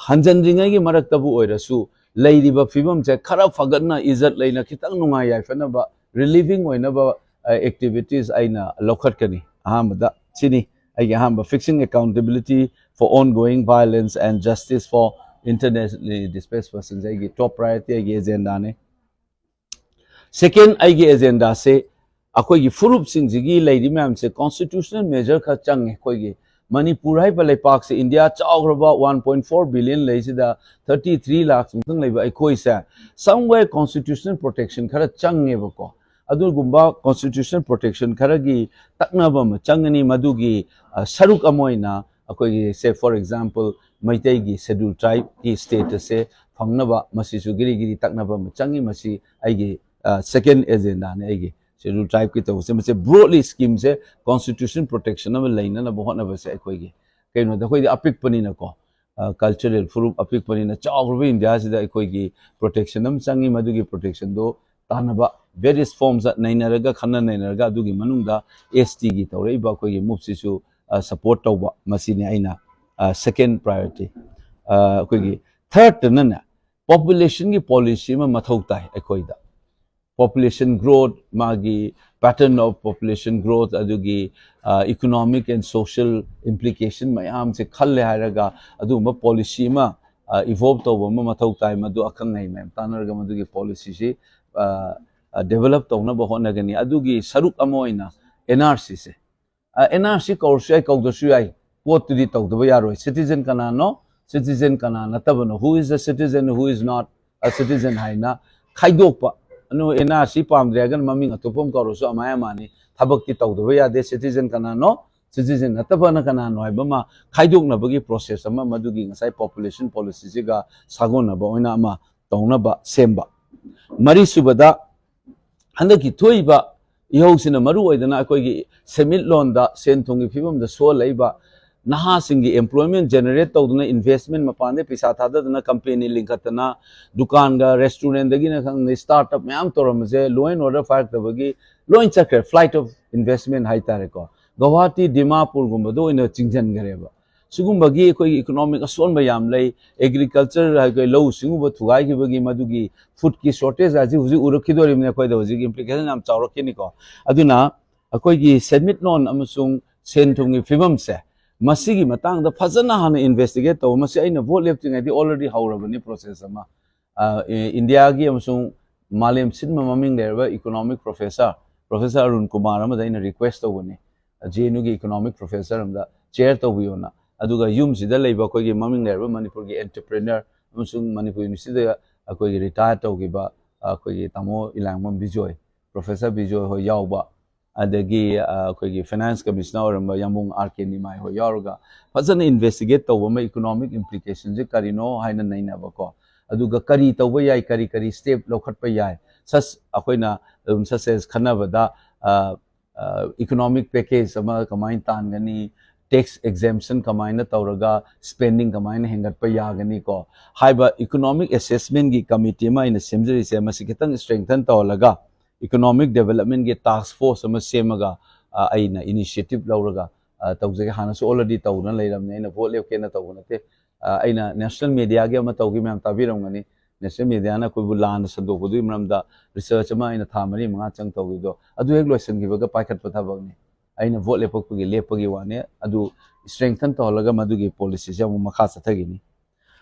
ꯍꯟꯖꯟꯗ꯭ꯔꯤꯉꯩꯒꯤ ꯃꯔꯛꯇꯕꯨ ꯑꯣꯏꯔꯁꯨ ꯂꯩꯔꯤꯕ ꯐꯤꯕꯝꯁꯦ ꯈꯔ ꯐꯒꯠꯅ, ꯏꯖꯠ ꯂꯩꯅ, ꯈꯤꯇꯪ ꯅꯨꯡꯉꯥꯏ ꯌꯥꯏꯐꯅꯕ, relieving ꯑꯣꯏꯅꯕ activities ꯑꯩꯅ ꯂꯧꯈꯠꯀꯅꯤ꯫ ꯑꯍꯥꯟꯕꯗ ꯁꯤꯅꯤ ꯑꯩꯒꯤ ꯑꯍꯥꯟꯕ, fixing accountability for ongoing violence and justice for internally displaced persons ꯑꯩꯒꯤ top priority, ꯑꯩꯒꯤ agendaꯅꯤ꯫ Second, ꯑꯩꯒꯤ agendaꯁꯦ ꯑꯩꯈꯣꯏꯒꯤ ꯐꯨꯔꯨꯞꯁꯤꯡꯁꯤꯒꯤ ꯂꯩꯔꯤ ꯃꯌꯥꯝꯁꯦ constitutional measure ꯈꯔ ꯆꯪꯉꯦ꯫ ꯑꯩꯈꯣꯏꯒꯤ ꯃꯅꯤꯄꯨꯔ ꯍꯥꯏꯕ ꯂꯩꯄꯥꯛꯁꯦ, ꯏꯟꯗꯤꯌꯥ ꯆꯥꯎꯈ꯭ꯔꯕ one point four billion ꯂꯩꯁꯤꯗ, thirty three lakhs ꯃꯨꯛꯇꯪ ꯂꯩꯕ ꯑꯩꯈꯣꯏꯁꯦ somewhere constitutional protection ꯈꯔ ꯆꯪꯉꯦꯕꯀꯣ꯫ ꯑꯗꯨꯒꯨꯝꯕ constitutional protection ꯈꯔꯒꯤ ꯇꯛꯅꯕ ꯑꯃ ꯆꯪꯒꯅꯤ꯫ ꯃꯗꯨꯒꯤ ꯁꯔꯨꯛ ꯑꯃ ꯑꯣꯏꯅ ꯑꯩꯈꯣꯏꯒꯤ, say for example, ꯃꯩꯇꯩꯒꯤ schedule tribeꯀꯤ status ꯑꯁꯦ ꯐꯪꯅꯕ ꯃꯁꯤꯁꯨ ꯒꯤꯔꯤ ꯒꯤꯔꯤ ꯇꯛꯅꯕ ꯑꯃ ꯆꯪꯉꯤ꯫ ꯃꯁꯤ ꯑꯩꯒꯤ second agendaꯅꯤ꯫ ꯑꯩꯒꯤ schedule tribeꯀꯤ ꯇꯧꯕꯁꯦ, ꯃꯁꯤ broadly schemeꯁꯦ constitution protection ꯑꯃ ꯂꯩꯅꯅꯕ ꯍꯣꯠꯅꯕꯁꯦ ꯑꯩꯈꯣꯏꯒꯤ, ꯀꯩꯅꯣꯗ ꯑꯩꯈꯣꯏꯗꯤ ꯑꯄꯤꯛꯄꯅꯤꯅꯀꯣ, cultural ꯐꯨꯔꯨꯞ ꯑꯄꯤꯛꯄꯅꯤꯅ, ꯆꯥꯎꯈ꯭ꯔꯕ ꯏꯟꯗꯤꯌꯥꯁꯤꯗ ꯑꯩꯈꯣꯏꯒꯤ protection ꯑꯃ ꯆꯪꯉꯤ꯫ ꯃꯗꯨꯒꯤ protectionꯗꯣ ꯇꯥꯟꯅꯕ various formsꯇ ꯅꯩꯅꯔꯒ, ꯈꯟꯅ ꯅꯩꯅꯔꯒ, ꯑꯗꯨꯒꯤ ꯃꯅꯨꯡꯗ STꯒꯤ ꯇꯧꯔꯛꯏꯕ ꯑꯩꯈꯣꯏꯒꯤ moveꯁꯤꯁꯨ support ꯇꯧꯕ, ꯃꯁꯤꯅꯤ ꯑꯩꯅ second priority꯫ ꯑꯩꯈꯣꯏꯒꯤ thirdꯇꯅꯅꯦ, populationꯒꯤ policy ꯑꯃ ꯃꯊꯧ ꯇꯥꯏ ꯑꯩꯈꯣꯏꯗ꯫ Population growth, ꯃꯥꯒꯤ pattern of population growth, ꯑꯗꯨꯒꯤ economic and social implication ꯃꯌꯥꯝꯁꯦ ꯈꯜꯂꯦ ꯍꯥꯏꯔꯒ ꯑꯗꯨꯒꯨꯝꯕ policy ꯑꯃ evolve ꯇꯧꯕ ꯑꯃ ꯃꯊꯧ ꯇꯥꯏ꯫ ꯃꯗꯨ ꯑꯈꯪ ꯑꯍꯩ ꯃꯌꯥꯝ ꯇꯥꯟꯅꯔꯒ ꯃꯗꯨꯒꯤ policyꯁꯤ ꯗꯦꯕꯂꯞ ꯇꯧꯅꯕ ꯍꯣꯠꯅꯒꯅꯤ꯫ ꯑꯗꯨꯒꯤ ꯁꯔꯨꯛ ꯑꯃ ꯑꯣꯏꯅ ꯑꯦꯟ ꯑꯥꯔ ꯁꯤꯁꯦ, ꯑꯦꯟ ꯑꯥꯔ ꯁꯤ ꯀꯧꯔꯁꯨ ꯌꯥꯏ, ꯀꯧꯗ꯭ꯔꯁꯨ ꯌꯥꯏ, ꯄꯣꯠꯇꯨꯗꯤ ꯇꯧꯗꯕ ꯌꯥꯔꯣꯏ꯫ ꯁꯤꯇꯤꯖꯟ ꯀꯅꯥꯅꯣ, ꯁꯤꯇꯤꯖꯟ ꯀꯅꯥ ꯅꯠꯇꯕꯅꯣ, who is a citizen, who is not a citizen ꯍꯥꯏꯅ ꯈꯥꯏꯗꯣꯛꯄ꯫ ꯑꯗꯨ ꯑꯦꯟ ꯑꯥꯔ ꯁꯤ ꯄꯥꯝꯗ꯭ꯔꯦ ꯍꯥꯏꯔꯒꯅ ꯃꯃꯤꯡ ꯑꯇꯣꯞꯄ ꯑꯃ ꯀꯧꯔꯁꯨ ꯑꯃꯥꯏ ꯑꯃꯥꯅꯤ, ꯊꯕꯛꯇꯤ ꯇꯧꯗꯕ ꯌꯥꯗꯦ꯫ ꯁꯤꯇꯤꯖꯟ ꯀꯅꯥꯅꯣ, ꯁꯤꯇꯤꯖꯟ ꯅꯠꯇꯕꯅ ꯀꯅꯥꯅꯣ ꯍꯥꯏꯕ ꯑꯃ ꯈꯥꯏꯗꯣꯛꯅꯕꯒꯤ ꯄ꯭ꯔꯣꯁꯦꯁ ꯑꯃ, ꯃꯗꯨꯒꯤ ꯉꯁꯥꯏ ꯄꯣꯄꯨꯂꯦꯁꯟ ꯄꯣꯂꯤꯁꯤꯁꯤꯒ ꯁꯥꯒꯣꯟꯅꯕ ꯑꯣꯏꯅ ꯑꯃ ꯇꯧꯅꯕ ꯁꯦꯝꯕ꯫ ꯃꯔꯤꯁꯨꯕꯗ, ꯍꯟꯗꯛꯀꯤ ꯊꯣꯛꯏꯕ ꯏꯍꯧꯁꯤꯅ ꯃꯔꯨ ꯑꯣꯏꯗꯅ ꯑꯩꯈꯣꯏꯒꯤ ꯁꯦꯟꯃꯤꯠꯂꯣꯟꯗ, ꯁꯦꯟ ꯊꯨꯝꯒꯤ ꯐꯤꯕꯝꯗ ꯁꯣꯜꯂꯛꯏꯕ, ꯅꯍꯥꯁꯤꯡꯒꯤ ꯑꯦꯝꯄ꯭ꯂꯣꯏꯃꯦꯟ ꯖꯦꯅꯦꯔꯦꯠ ꯇꯧꯗꯨꯅ ꯏꯟꯚꯦꯁ꯭ꯠꯃꯦꯟ, ꯃꯄꯥꯟꯗ ꯄꯩꯁꯥ ꯊꯥꯗꯗꯅ ꯀꯝꯄꯦꯅꯤ ꯂꯤꯡꯈꯠꯇꯅ, ꯗꯨꯀꯥꯟꯒ ꯔꯦꯁꯇꯨꯔꯦꯟꯗꯒꯤꯅ ꯈꯪꯗꯦ, ꯁ꯭ꯇꯥꯔꯠ ꯑꯞ ꯃꯌꯥꯝ ꯇꯧꯔꯝꯕꯁꯦ law and order ꯄꯥꯏꯔꯛꯇꯕꯒꯤ ꯂꯣꯏ ꯆꯠꯈ꯭ꯔꯦ꯫ Flight of investment ꯍꯥꯏꯇꯥꯔꯦꯀꯣ꯫ ꯒꯧꯍꯥꯇꯤ, ꯗꯤꯃꯥꯄꯨꯔꯒꯨꯝꯕꯗ ꯑꯣꯏꯅ ꯆꯤꯡꯁꯤꯟꯈ꯭ꯔꯦꯕ꯫ ꯁꯤꯒꯨꯝꯕꯒꯤ ꯑꯩꯈꯣꯏꯒꯤ ꯏꯀꯣꯅꯣꯃꯤꯛ ꯑꯁꯣꯟꯕ ꯌꯥꯝ ꯂꯩ꯫ ꯑꯦꯒ꯭ꯔꯤꯀꯜꯆꯔ, ꯑꯩꯈꯣꯏ ꯂꯧꯎ ꯁꯤꯡꯎꯕ ꯊꯨꯒꯥꯏꯈꯤꯕꯒꯤ ꯃꯗꯨꯒꯤ ꯐꯨꯗꯀꯤ ꯁꯣꯔꯇꯦꯖ ꯍꯥꯏꯁꯤ ꯍꯧꯖꯤꯛ ꯎꯔꯛꯈꯤꯗꯣꯔꯤꯕꯅꯤ꯫ ꯑꯩꯈꯣꯏꯗ ꯍꯧꯖꯤꯛ ꯏꯝꯄ꯭ꯂꯤꯀꯦꯁꯟ ꯌꯥꯝ ꯆꯥꯎꯔꯛꯈꯤꯅꯤꯀꯣ꯫ ꯑꯗꯨꯅ ꯑꯩꯈꯣꯏꯒꯤ ꯁꯦꯟꯃꯤꯠꯂꯣꯟ ꯑꯃꯁꯨꯡ ꯁꯦꯟ ꯊꯨꯝꯒꯤ ꯐꯤꯕꯝꯁꯦ, ꯃꯁꯤꯒꯤ ꯃꯇꯥꯡꯗ ꯐꯖꯅ ꯍꯥꯟꯅ ꯏꯟꯚꯦꯁꯇꯤꯒꯦꯠ ꯇꯧꯕ꯫ ꯃꯁꯤ ꯑꯩꯅ ꯚꯣꯠ ꯂꯦꯞꯇ꯭ꯔꯤꯉꯩꯗꯤ ꯑꯣꯜꯔꯦꯗꯤ ꯍꯧꯔꯕꯅꯤ ꯄ꯭ꯔꯣꯁꯦꯁ ꯑꯃ꯫ ꯑ, ꯏ-, ꯏꯟꯗꯤꯌꯥꯒꯤ ꯑꯃꯁꯨꯡ ꯃꯥꯂꯦꯝ ꯁꯤꯟꯕ ꯃꯃꯤꯡ ꯂꯩꯔꯕ economic professor, professor Arun Kumar ꯑꯃꯗ ꯑꯩꯅ ꯔꯤꯀ꯭ꯋꯦꯁ ꯇꯧꯕꯅꯤ꯫ ꯖꯦ ꯑꯦꯟ ꯌꯨꯒꯤ ꯏꯀꯣꯅꯣꯃꯤꯛ ꯄ꯭ꯔꯣꯐꯦꯁꯔ ꯑꯃꯗ ꯆꯤꯌꯔ ꯇꯧꯕꯤꯌꯣꯅ꯫ ꯑꯗꯨꯒ ꯌꯨꯝꯁꯤꯗ ꯂꯩꯕ ꯑꯩꯈꯣꯏꯒꯤ ꯃꯃꯤꯡ ꯂꯩꯔꯕ ꯃꯅꯤꯄꯨꯔꯒꯤ ꯑꯦꯟꯇꯔꯄ꯭ꯔꯦꯅꯔ ꯑꯃꯁꯨꯡ ꯃꯅꯤꯄꯨꯔ ꯌꯨꯅꯤꯚꯔꯁꯤꯇꯤꯗ ꯑꯩꯈꯣꯏꯒꯤ ꯔꯤꯇꯥꯌꯔ ꯇꯧꯈꯤꯕ, ꯑ, ꯑꯩꯈꯣꯏꯒꯤ ꯇꯥꯃꯣ ꯏꯂꯥꯡꯕꯝ ꯕꯤꯖꯣꯏ, ꯄ꯭ꯔꯣꯐꯦꯁꯔ ꯕꯤꯖꯣꯏ ꯍꯣꯏ ꯌꯥꯎꯕ, ꯑꯗꯒꯤ, ꯑ, ꯑꯩꯈꯣꯏꯒꯤ ꯐꯥꯏꯅꯥꯟꯁ ꯀꯃꯤꯁꯅꯔ ꯑꯣꯏꯔꯝꯕ ꯌꯥꯝꯕꯨꯡ ꯑꯥꯔ ꯀꯦ ꯅꯤꯃꯥꯏ ꯍꯣꯏ ꯌꯥꯎꯔꯒ ꯐꯖꯅ ꯏꯟꯚꯦꯁꯇꯤꯒꯦꯠ ꯇꯧꯕ ꯑꯃ, ꯏꯀꯣꯅꯣꯃꯤꯛ ꯏꯝꯄ꯭ꯂꯤꯀꯦꯁꯟꯁꯦ ꯀꯔꯤꯅꯣ ꯍꯥꯏꯅ ꯅꯩꯅꯕꯀꯣ꯫ ꯑꯗꯨꯒ ꯀꯔꯤ ꯇꯧꯕ ꯌꯥꯏ, ꯀꯔꯤ ꯀꯔꯤ ꯁ꯭ꯇꯦꯞ ꯂꯧꯈꯠꯄ ꯌꯥꯏ, ꯁꯁ ꯑꯩꯈꯣꯏꯅ ꯑꯗꯨꯝ ꯁꯁꯦꯁ ꯈꯟꯅꯕꯗ, ꯑ, ꯑ, ꯏꯀꯣꯅꯣꯃꯤꯛ ꯄꯦꯀꯦꯖ ꯑꯃ ꯀꯃꯥꯏꯅ ꯇꯥꯟꯒꯅꯤ, ꯇꯦꯛꯁ ꯑꯦꯛꯖꯦꯝꯁꯟ ꯀꯃꯥꯏꯅ ꯇꯧꯔꯒ ꯁ꯭ꯄꯦꯟꯗꯤꯡ ꯀꯃꯥꯏꯅ ꯍꯦꯟꯒꯠꯄ ꯌꯥꯒꯅꯤ ꯀꯣ ꯍꯥꯏꯕ ꯏꯀꯣꯅꯣꯃꯤꯛ ꯑꯦꯁꯦꯁꯃꯦꯟꯒꯤ ꯀꯃꯤꯇꯤ ꯑꯃ ꯑꯩꯅ ꯁꯦꯝꯖꯔꯤꯁꯦ, ꯃꯁꯤ ꯈꯤꯇꯪ ꯏꯁꯇ꯭ꯔꯦꯡꯊꯟ ꯇꯧꯍꯜꯂꯒ ꯏꯀꯣꯅꯣꯃꯤꯛ ꯗꯦꯕꯂꯞꯃꯦꯟꯒꯤ ꯇꯥꯛꯁ ꯐꯣꯔꯁ ꯑꯃ ꯁꯦꯝꯃꯒ, ꯑ, ꯑꯩꯅ ꯏꯅꯤꯁꯤꯌꯦꯇꯤꯚ ꯂꯧꯔꯒ, ꯑ, ꯇꯧꯖꯒꯦ꯫ ꯍꯥꯟꯅꯁꯨ ꯑꯣꯜꯔꯦꯗꯤ ꯇꯧꯗꯨꯅ ꯂꯩꯔꯕꯅꯤ, ꯑꯩꯅ ꯚꯣꯠ ꯂꯦꯞꯀꯦꯅ ꯇꯧꯕ ꯅꯠꯇꯦ꯫ ꯑ, ꯑꯩꯅ ꯅꯦꯁꯅꯦꯜ ꯃꯦꯗꯤꯌꯥꯒꯤ ꯑꯃ ꯇꯧꯈꯤ, ꯃꯌꯥꯝ ꯇꯥꯕꯤꯔꯝꯒꯅꯤ꯫ ꯅꯦꯁꯅꯦꯜ ꯃꯦꯗꯤꯌꯥꯅ ꯑꯩꯈꯣꯏꯕꯨ ꯂꯥꯟꯅ ꯁꯟꯗꯣꯛꯄꯗꯨꯒꯤ ꯃꯔꯝꯗ ꯔꯤꯁꯔꯆ ꯑꯃ ꯑꯩꯅ ꯊꯥ ꯃꯔꯤ ꯃꯉꯥ ꯆꯪ ꯇꯧꯈꯤꯕꯗꯣ, ꯑꯗꯨ ꯍꯦꯛ ꯂꯣꯏꯁꯤꯟꯈꯤꯕꯒ ꯄꯥꯏꯈꯠꯄ ꯊꯕꯛꯅꯤ꯫ ꯑꯩꯅ ꯚꯣꯠ ꯂꯦꯞꯄꯒꯤ ꯂꯦꯞꯄꯒꯤ ꯋꯥꯅꯤ꯫ ꯑꯗꯨ ꯏꯁꯇ꯭ꯔꯦꯡꯊꯟ ꯇꯧꯍꯜꯂꯒ ꯃꯗꯨꯒꯤ ꯄꯣꯂꯤꯁꯤꯁꯦ ꯑꯃꯨꯛ ꯃꯈꯥ ꯆꯠꯊꯈꯤꯅꯤ꯫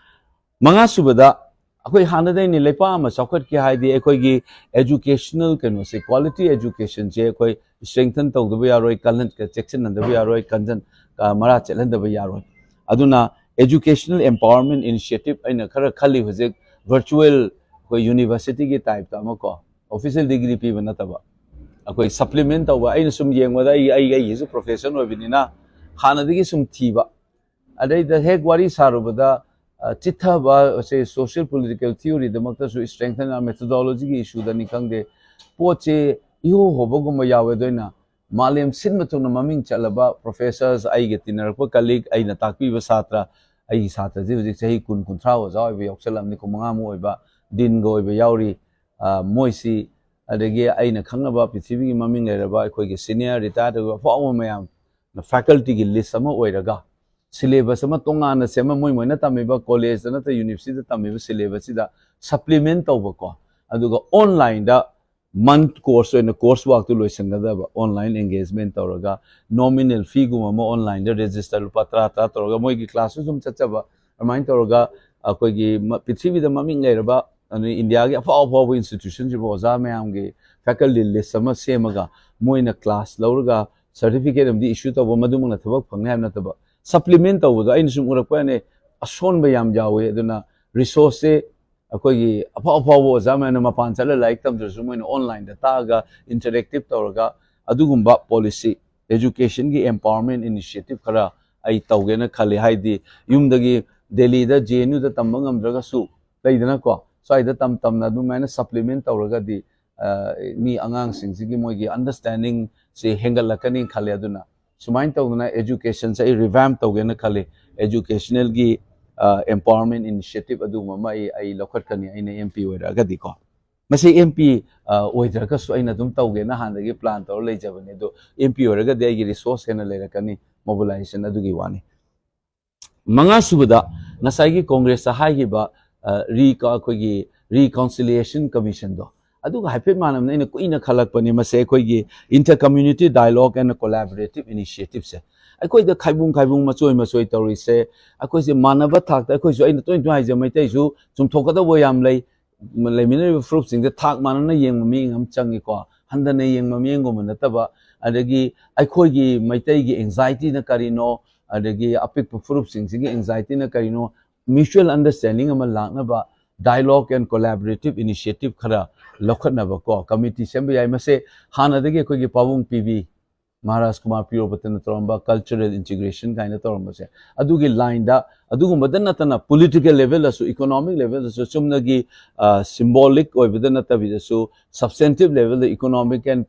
ꯃꯉꯥ ꯁꯨꯕꯗ, ꯑꯩꯈꯣꯏ ꯍꯥꯟꯅꯗꯩꯅꯤ ꯂꯩꯄꯥꯛ ꯑꯃ ꯆꯥꯎꯈꯠꯀꯦ ꯍꯥꯏꯗꯤ ꯑꯩꯈꯣꯏꯒꯤ educational ꯀꯩꯅꯣꯁꯦ, quality educationꯁꯦ ꯑꯩꯈꯣꯏ strengthen ꯇꯧꯗꯕ ꯌꯥꯔꯣꯏ, ꯀꯜꯍꯟ ꯆꯦꯛꯁꯤꯟꯍꯟꯗꯕ ꯌꯥꯔꯣꯏ, ꯀꯟꯖꯟ ꯃꯔꯥ ꯆꯦꯠꯍꯟꯗꯕ ꯌꯥꯔꯣꯏ꯫ ꯑꯗꯨꯅ educational empowerment initiative ꯑꯩꯅ ꯈꯔ ꯈꯜꯂꯤ ꯍꯧꯖꯤꯛ, virtual ꯑꯩꯈꯣꯏ universityꯒꯤ typeꯇ ꯑꯃ ꯀꯣ, official degree ꯄꯤꯕ ꯅꯠꯇꯕ, ꯑꯩꯈꯣꯏ supplement ꯇꯧꯕ꯫ ꯑꯩꯅ ꯁꯨꯝ ꯌꯦꯡꯕꯗ ꯑꯩ ꯑꯩ ꯑꯩꯒꯤꯁꯨ profession ꯑꯣꯏꯕꯅꯤꯅ ꯍꯥꯟꯅꯗꯒꯤ ꯁꯨꯝ ꯊꯤꯕ, ꯑꯗꯩꯗ ꯍꯦꯛ ꯋꯥꯔꯤ ꯁꯥꯔꯨꯕꯗ ꯆꯤꯠꯊꯕ, ꯁꯦ social political theoryꯗꯃꯛꯇꯁꯨ strengthen methodologyꯒꯤ issueꯗꯅꯤ ꯈꯪꯗꯦ, ꯄꯣꯠꯁꯦ ꯏꯍꯣ ꯍꯣꯕꯒꯨꯝꯕ ꯌꯥꯎꯋꯦ꯫ ꯑꯗꯨꯅ ꯃꯥꯂꯦꯝ ꯁꯤꯟꯕ ꯊꯨꯡꯅ ꯃꯃꯤꯡ ꯆꯠꯂꯕ professors, ꯑꯩꯒ ꯇꯤꯟꯅꯔꯛꯄ colleague, ꯑꯩꯅ ꯇꯥꯛꯄꯤꯕ ꯁꯥꯇ꯭ꯔ, ꯑꯩꯒꯤ ꯁꯥꯇ꯭ꯔꯁꯤ ꯍꯧꯖꯤꯛ ꯆꯍꯤ ꯀꯨꯟ ꯀꯨꯟꯊ꯭ꯔꯥ ꯑꯣꯖꯥ ꯑꯣꯏꯕ ꯌꯥꯎꯁꯜꯂꯝꯅꯤ, ꯀꯨꯟꯃꯉꯥꯃꯨꯛ ꯑꯣꯏꯕ, deanꯒ ꯑꯣꯏꯕ ꯌꯥꯎꯔꯤ꯫ ꯃꯣꯏꯁꯤ, ꯑꯗꯒꯤ ꯑꯩꯅ ꯈꯪꯅꯕ ꯄ꯭ꯔꯤꯊꯤꯕꯤꯒꯤ ꯃꯃꯤꯡ ꯂꯩꯔꯕ ꯑꯩꯈꯣꯏꯒꯤ senior retired ꯑꯣꯏꯕ ꯑꯐꯥꯎꯕ ꯃꯌꯥꯝ facultyꯒꯤ list ꯑꯃ ꯑꯣꯏꯔꯒ syllabus ꯑꯃ ꯇꯣꯉꯥꯟꯅ ꯁꯦꯝꯃ, ꯃꯣꯏ ꯃꯣꯏꯅ ꯇꯝꯃꯤꯕ collegeꯇ ꯅꯠꯇ꯭ꯔ universityꯗ ꯇꯝꯃꯤꯕ syllabusꯁꯤꯗ supplement ꯇꯧꯕꯀꯣ, ꯑꯗꯨꯒ onlineꯗ month course ꯑꯣꯏꯅ course workꯇꯨ ꯂꯣꯏꯁꯤꯟꯒꯗꯕ, online engagement ꯇꯧꯔꯒ nominal feeꯒꯨꯝꯕ ꯑꯃ onlineꯗ register ꯂꯨꯄꯥ ꯇꯔꯥ ꯇꯔꯥ ꯇꯧꯔꯒ ꯃꯣꯏꯒꯤ classꯁꯨ ꯁꯨꯝ ꯆꯠꯆꯕ, ꯑꯗꯨꯃꯥꯏꯅ ꯇꯧꯔꯒ ꯑꯩꯈꯣꯏꯒꯤ ꯄ꯭ꯔꯤꯊꯤꯕꯤꯗ ꯃꯃꯤꯡ ꯂꯩꯔꯕ ꯑꯗꯨ Indiaꯒꯤ ꯑꯐꯥꯎ ꯑꯐꯥꯎꯕ institutionꯁꯤꯕꯨ ꯑꯣꯖꯥ ꯃꯌꯥꯝꯒꯤ faculty list ꯑꯃ ꯁꯦꯝꯃꯒ ꯃꯣꯏꯅ class ꯂꯧꯔꯒ certificate ꯑꯃꯗꯤ issue ꯇꯧꯕ, ꯃꯗꯨꯃꯛꯅ ꯊꯕꯛ ꯐꯪꯅꯤ ꯍꯥꯏꯕ ꯅꯠꯇꯕ, supplement ꯇꯧꯕꯗꯣ ꯑꯩꯅ ꯁꯨꯝ ꯎꯔꯛꯄ ꯌꯥꯅꯤ, ꯑꯁꯣꯟꯕ ꯌꯥꯝ ꯌꯥꯎꯋꯤ꯫ ꯑꯗꯨꯅ resourceꯁꯦ ꯑꯩꯈꯣꯏꯒꯤ ꯑꯐꯥꯎ ꯑꯐꯥꯎꯕ ꯑꯣꯖꯥ ꯃꯌꯥꯝꯅ ꯃꯄꯥꯟ ꯆꯠꯂ ꯂꯥꯏꯔꯤꯛ ꯇꯝꯗ꯭ꯔꯁꯨ ꯃꯣꯏꯅ onlineꯗ ꯇꯥꯛꯑꯒ interactive ꯇꯧꯔꯒ ꯑꯗꯨꯒꯨꯝꯕ policy, educationꯒꯤ empowerment initiative ꯈꯔ ꯑꯩ ꯇꯧꯒꯦꯅ ꯈꯜꯂꯤ꯫ ꯍꯥꯏꯗꯤ ꯌꯨꯝꯗꯒꯤ ꯗꯦꯜꯂꯤꯗ JNUꯗ ꯇꯝꯕ ꯉꯝꯗ꯭ꯔꯒꯁꯨ ꯂꯩꯗꯅꯀꯣ, ꯁ꯭ꯋꯥꯏꯗ ꯇꯝ ꯇꯝꯅ ꯑꯗꯨꯃꯥꯏꯅ supplement ꯇꯧꯔꯒꯗꯤ ꯃꯤ ꯑꯉꯥꯡꯁꯤꯡꯁꯤꯒꯤ ꯃꯣꯏꯒꯤ understandingꯁꯦ ꯍꯦꯟꯒꯠꯂꯛꯀꯅꯤ ꯈꯜꯂꯦ꯫ ꯑꯗꯨꯅ ꯁꯨꯃꯥꯏꯅ ꯇꯧꯗꯅ educationꯁꯦ ꯑꯩ revamp ꯇꯧꯒꯦꯅ ꯈꯜꯂꯤ꯫ Educationalꯒꯤ empowerment initiative ꯑꯗꯨꯒꯨꯝꯕ ꯑꯃ ꯑꯩ ꯑꯩ ꯂꯧꯈꯠꯀꯅꯤ, ꯑꯩꯅ MP ꯑꯣꯏꯔꯛꯑꯒꯗꯤꯀꯣ꯫ ꯃꯁꯤ MP ꯑꯣꯏꯗ꯭ꯔꯒꯁꯨ ꯑꯩꯅ ꯑꯗꯨꯝ ꯇꯧꯒꯦꯅ ꯍꯥꯟꯅꯗꯒꯤ plan ꯇꯧꯔ ꯂꯩꯖꯕꯅꯤ꯫ ꯑꯗꯣ MP ꯑꯣꯏꯔꯒꯗꯤ ꯑꯩꯒꯤ resource ꯍꯦꯟꯅ ꯂꯩꯔꯛꯀꯅꯤ, mobilization ꯑꯗꯨꯒꯤ ꯋꯥꯅꯤ꯫ ꯃꯉꯥ ꯁꯨꯕꯗ ꯉꯁꯥꯏꯒꯤ Congressꯇ ꯍꯥꯏꯈꯤꯕ ꯑꯩꯈꯣꯏꯒꯤ reconciliation commissionꯗꯣ, ꯑꯗꯨꯒ ꯍꯥꯏꯐꯦꯠ ꯃꯥꯟꯅꯕꯅ ꯑꯩꯅ ꯀꯨꯏꯅ ꯈꯜꯂꯛꯄꯅꯤ꯫ ꯃꯁꯤ ꯑꯩꯈꯣꯏꯒꯤ inter community dialogue and collaborative initiativeꯁꯦ ꯑꯩꯈꯣꯏꯗ ꯈꯥꯏꯕꯨꯡ ꯈꯥꯏꯕꯨꯡ ꯃꯆꯣꯏ ꯃꯆꯣꯏ ꯇꯧꯔꯤꯁꯦ, ꯑꯩꯈꯣꯏꯁꯦ ꯃꯥꯟꯅꯕ ꯊꯥꯛꯇ, ꯑꯩꯈꯣꯏꯁꯨ, ꯑꯩꯅ ꯇꯣꯏꯅ ꯇꯣꯏꯅ ꯍꯥꯏꯖꯩ, ꯃꯩꯇꯩꯁꯨ ꯆꯨꯝꯊꯣꯛꯀꯗꯧꯕ ꯌꯥꯝ ꯂꯩ꯫ ꯂꯩꯃꯤꯟꯅꯔꯤꯕ ꯐꯨꯔꯨꯞꯁꯤꯡꯗ ꯊꯥꯛ ꯃꯥꯟꯅꯅ ꯌꯦꯡꯕ ꯃꯤꯠꯌꯦꯡ ꯑꯃ ꯆꯪꯉꯤꯀꯣ, ꯍꯟꯊꯅ ꯌꯦꯡꯕ ꯃꯤꯠꯌꯦꯡꯒꯨꯝꯕ ꯅꯠꯇꯕ꯫ ꯑꯗꯒꯤ ꯑꯩꯈꯣꯏꯒꯤ ꯃꯩꯇꯩꯒꯤ anxiety ꯅ ꯀꯔꯤꯅꯣ, ꯑꯗꯒꯤ ꯑꯄꯤꯛꯄ ꯐꯨꯔꯨꯞꯁꯤꯡꯁꯤꯒꯤ anxiety ꯅ ꯀꯔꯤꯅꯣ, mutual understanding ꯑꯃ ꯂꯥꯛꯅꯕ dialogue and collaborative initiative ꯈꯔ ꯂꯧꯈꯠꯅꯕꯀꯣ ꯀꯃꯤꯇꯤ ꯁꯦꯝꯕ ꯌꯥꯏ꯫ ꯃꯁꯦ ꯍꯥꯟꯅꯗꯒꯤ ꯑꯩꯈꯣꯏꯒꯤ ꯄꯥꯕꯨꯡ ꯄꯤꯕꯤ ꯃꯍꯥꯔꯥꯖ ꯀꯨꯃꯥꯔ ꯄ꯭ꯔꯤꯌꯣꯕꯇꯅ ꯇꯧꯔꯝꯕ cultural integration ꯀꯥꯏꯅ ꯇꯧꯔꯝꯕꯁꯦ, ꯑꯗꯨꯒꯤ line ꯗ, ꯑꯗꯨꯒꯨꯝꯕꯗ ꯅꯠꯇꯅ political level ꯗꯁꯨ, economic level ꯗꯁꯨ, ꯆꯨꯝꯅꯒꯤ symbolic ꯑꯣꯏꯕꯗ ꯅꯠꯇꯕꯤꯗꯁꯨ substantive level the economic and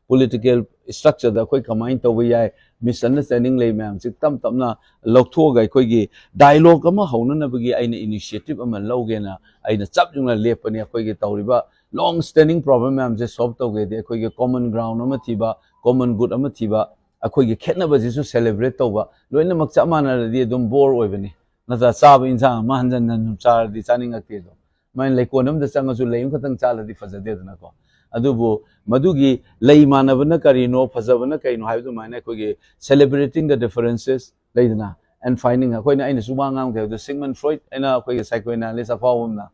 political structure ꯗ ꯑꯩꯈꯣꯏ ꯀꯃꯥꯏꯅ ꯇꯧꯕ ꯌꯥꯏ, misunderstanding ꯂꯩ ꯃꯌꯥꯝꯁꯤ ꯇꯞ ꯇꯞꯅ ꯂꯧꯊꯣꯛꯑꯒ ꯑꯩꯈꯣꯏꯒꯤ dialogue ꯑꯃ ꯍꯧꯅꯅꯕꯒꯤ ꯑꯩꯅ initiative ꯑꯃ ꯂꯧꯒꯦꯅ ꯑꯩꯅ ꯆꯞ ꯌꯨꯡꯅ ꯂꯦꯞꯄꯅꯤ꯫ ꯑꯩꯈꯣꯏꯒꯤ ꯇꯧꯔꯤꯕ long standing problem ꯃꯌꯥꯝꯁꯦ solve ꯇꯧꯒꯦꯗꯤ ꯑꯩꯈꯣꯏꯒꯤ common ground ꯑꯃ ꯊꯤꯕ, common good ꯑꯃ ꯊꯤꯕ, ꯑꯩꯈꯣꯏꯒꯤ ꯈꯦꯠꯅꯕꯁꯤꯁꯨ celebrate ꯇꯧꯕ꯫ ꯂꯣꯏꯅꯃꯛ ꯆꯞ ꯃꯥꯟꯅꯔꯗꯤ ꯑꯗꯨꯝ bore ꯑꯣꯏꯕꯅꯤ, ꯅꯠꯇ꯭ꯔꯥ? ꯆꯥꯕ ꯏꯟꯁꯥꯡ ꯑꯃ ꯍꯟꯖꯟ ꯍꯟꯖꯟ ꯆꯥꯔꯗꯤ ꯆꯥꯅꯤꯡꯉꯛꯇꯦ꯫ ꯑꯗꯣ ꯃꯥꯏꯅ ꯂꯩꯀꯣꯜ ꯑꯃꯗ ꯆꯪꯉꯁꯨ ꯂꯩ ꯑꯃꯈꯛꯇꯪ ꯆꯥꯔꯗꯤ ꯐꯖꯗꯦꯗꯅꯀꯣ꯫ ꯑꯗꯨꯕꯨ ꯃꯗꯨꯒꯤ ꯂꯩ ꯃꯥꯟꯅꯕꯅ ꯀꯔꯤꯅꯣ, ꯐꯖꯕꯅ ꯀꯔꯤꯅꯣ ꯍꯥꯏꯕ ꯑꯗꯨꯃꯥꯏꯅ ꯑꯩꯈꯣꯏꯒꯤ celebrating the differences ꯂꯩꯗꯅ, and finding, ꯑꯩꯈꯣꯏꯅ, ꯑꯩꯅꯁꯨ ꯋꯥ ꯉꯥꯡꯗꯦ ꯍꯥꯏꯕꯗꯣ, Sigmund Freud ꯍꯥꯏꯅ ꯑꯩꯈꯣꯏꯒꯤ psychoanalyst ꯑꯐꯥꯎꯕ ꯑꯃꯅ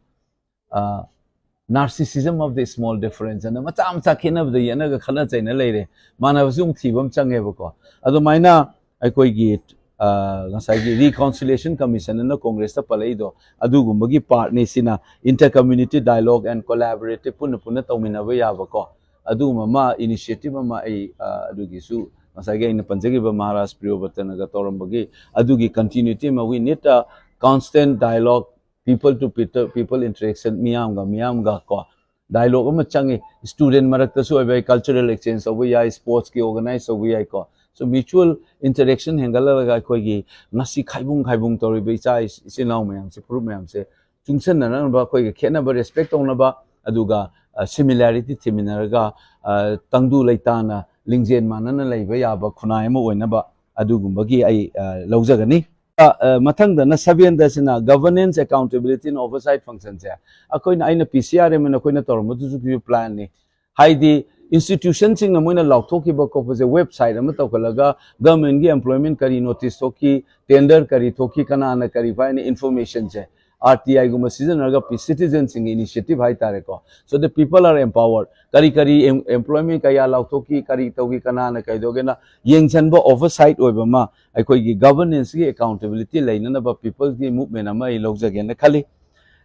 narcissism of the small difference ꯑꯅ ꯃꯆꯥ ꯃꯆꯥ ꯈꯦꯠꯅꯕꯗ ꯌꯦꯠꯅꯒ ꯈꯠꯅ ꯆꯩꯅ ꯂꯩꯔꯦ꯫ ꯃꯥꯟꯅꯕꯁꯨ ꯑꯃꯨꯛ ꯊꯤꯕ ꯑꯃ ꯆꯪꯉꯦꯕꯀꯣ꯫ ꯑꯗꯨꯃꯥꯏꯅ ꯑꯩꯈꯣꯏꯒꯤ ꯉꯁꯥꯏꯒꯤ reconciliation commission ꯑꯅ ꯀꯣꯡꯒ꯭ꯔꯦꯁꯇ ꯄꯜꯂꯛꯏꯗꯣ, ꯑꯗꯨꯒꯨꯝꯕꯒꯤ part ꯅꯤ꯫ ꯁꯤꯅ inter community dialogue and collaborative ꯄꯨꯟꯅ ꯄꯨꯟꯅ ꯇꯧꯃꯤꯟꯅꯕ ꯌꯥꯕꯀꯣ꯫ ꯑꯗꯨꯒꯨꯝꯕ ꯑꯃ, initiative ꯑꯃ ꯑꯩ ꯑꯗꯨꯒꯤꯁꯨ ꯉꯁꯥꯏꯒꯤ ꯑꯩꯅ ꯄꯟꯖꯈꯤꯕ ꯃꯍꯥꯔꯥꯖ ꯄ꯭ꯔꯤꯌꯣꯕꯔꯇꯅꯒ ꯇꯧꯔꯝꯕꯒꯤ ꯑꯗꯨꯒꯤ continuity ꯑꯃ, we need a constant dialogue, people to people interaction, ꯃꯤꯌꯥꯝꯒ ꯃꯤꯌꯥꯝꯒ ꯀꯣ dialogue ꯑꯃ ꯆꯪꯉꯤ꯫ Student ꯃꯔꯛꯇꯁꯨ ꯑꯣꯏꯕ ꯌꯥꯏ, cultural exchange ꯇꯧꯕ ꯌꯥꯏ, sports ꯀꯤ organize ꯇꯧꯕ ꯌꯥꯏꯀꯣ꯫ So mutual interaction ꯍꯦꯟꯒꯠꯍꯜꯂꯒ ꯑꯩꯈꯣꯏꯒꯤ ꯉꯁꯤ ꯈꯥꯏꯕꯨꯡ ꯈꯥꯏꯕꯨꯡ ꯇꯧꯔꯤꯕ ꯏꯆꯥ ꯏꯆꯤꯜ ꯏꯅꯥꯎ ꯃꯌꯥꯝꯁꯦ, ꯐꯨꯔꯨꯞ ꯃꯌꯥꯝꯁꯦ ꯆꯨꯡꯁꯟꯅꯅꯕ, ꯑꯩꯈꯣꯏꯒꯤ ꯈꯦꯠꯅꯕ respect ꯇꯧꯅꯕ, ꯑꯗꯨꯒ similarity ꯊꯤꯃꯤꯟꯅꯔꯒ ꯇꯪꯗꯨ ꯂꯩꯇꯥꯅ ꯂꯤꯡꯖꯦꯜ ꯃꯥꯟꯅꯅ ꯂꯩꯕ ꯌꯥꯕ ꯈꯨꯟꯅꯥꯏ ꯑꯃ ꯑꯣꯏꯅꯕ ꯑꯗꯨꯒꯨꯝꯕꯒꯤ ꯑꯩ ꯂꯧꯖꯒꯅꯤ꯫ ꯃꯊꯪꯗꯅ seventh ꯁꯤꯅ governance, accountability and oversight function ꯁꯦ꯫ ꯑꯩꯈꯣꯏꯅ, ꯑꯩꯅ P C R M ꯑꯅ ꯑꯩꯈꯣꯏꯅ ꯇꯧꯔꯝꯕꯗꯨꯁꯨ plan ꯅꯤ꯫ ꯍꯥꯏꯗꯤ institutionꯁꯤꯡꯅ ꯃꯣꯏꯅ ꯂꯥꯎꯊꯣꯛꯈꯤꯕ ꯈꯣꯠꯄꯁꯦ website ꯑꯃ ꯇꯧꯈꯠꯂꯒ governmentꯀꯤ employment ꯀꯔꯤ notice ꯊꯣꯛꯈꯤ, tender ꯀꯔꯤ ꯊꯣꯛꯈꯤ, ꯀꯅꯥꯅ ꯀꯔꯤ ꯄꯥꯏꯅ informationꯁꯦ R T Iꯒꯨꯝꯕ ꯁꯤꯖꯤꯟꯅꯔꯒ citizenꯁꯤꯡꯒꯤ initiative ꯍꯥꯏꯇꯥꯔꯦꯀꯣ꯫ So the people are empowered. ꯀꯔꯤ ꯀꯔꯤ employment ꯀꯌꯥ ꯂꯥꯎꯊꯣꯛꯈꯤ, ꯀꯔꯤ ꯇꯧꯈꯤ, ꯀꯅꯥꯅ ꯀꯩꯗꯧꯒꯦꯅ ꯌꯦꯡꯁꯤꯟꯕ oversight ꯑꯣꯏꯕ ꯑꯃ, ꯑꯩꯈꯣꯏꯒꯤ governanceꯀꯤ accountability ꯂꯩꯅꯅꯕ peopleꯒꯤ movement ꯑꯃ ꯑꯩ ꯂꯧꯖꯒꯦꯅ ꯈꯜꯂꯤ꯫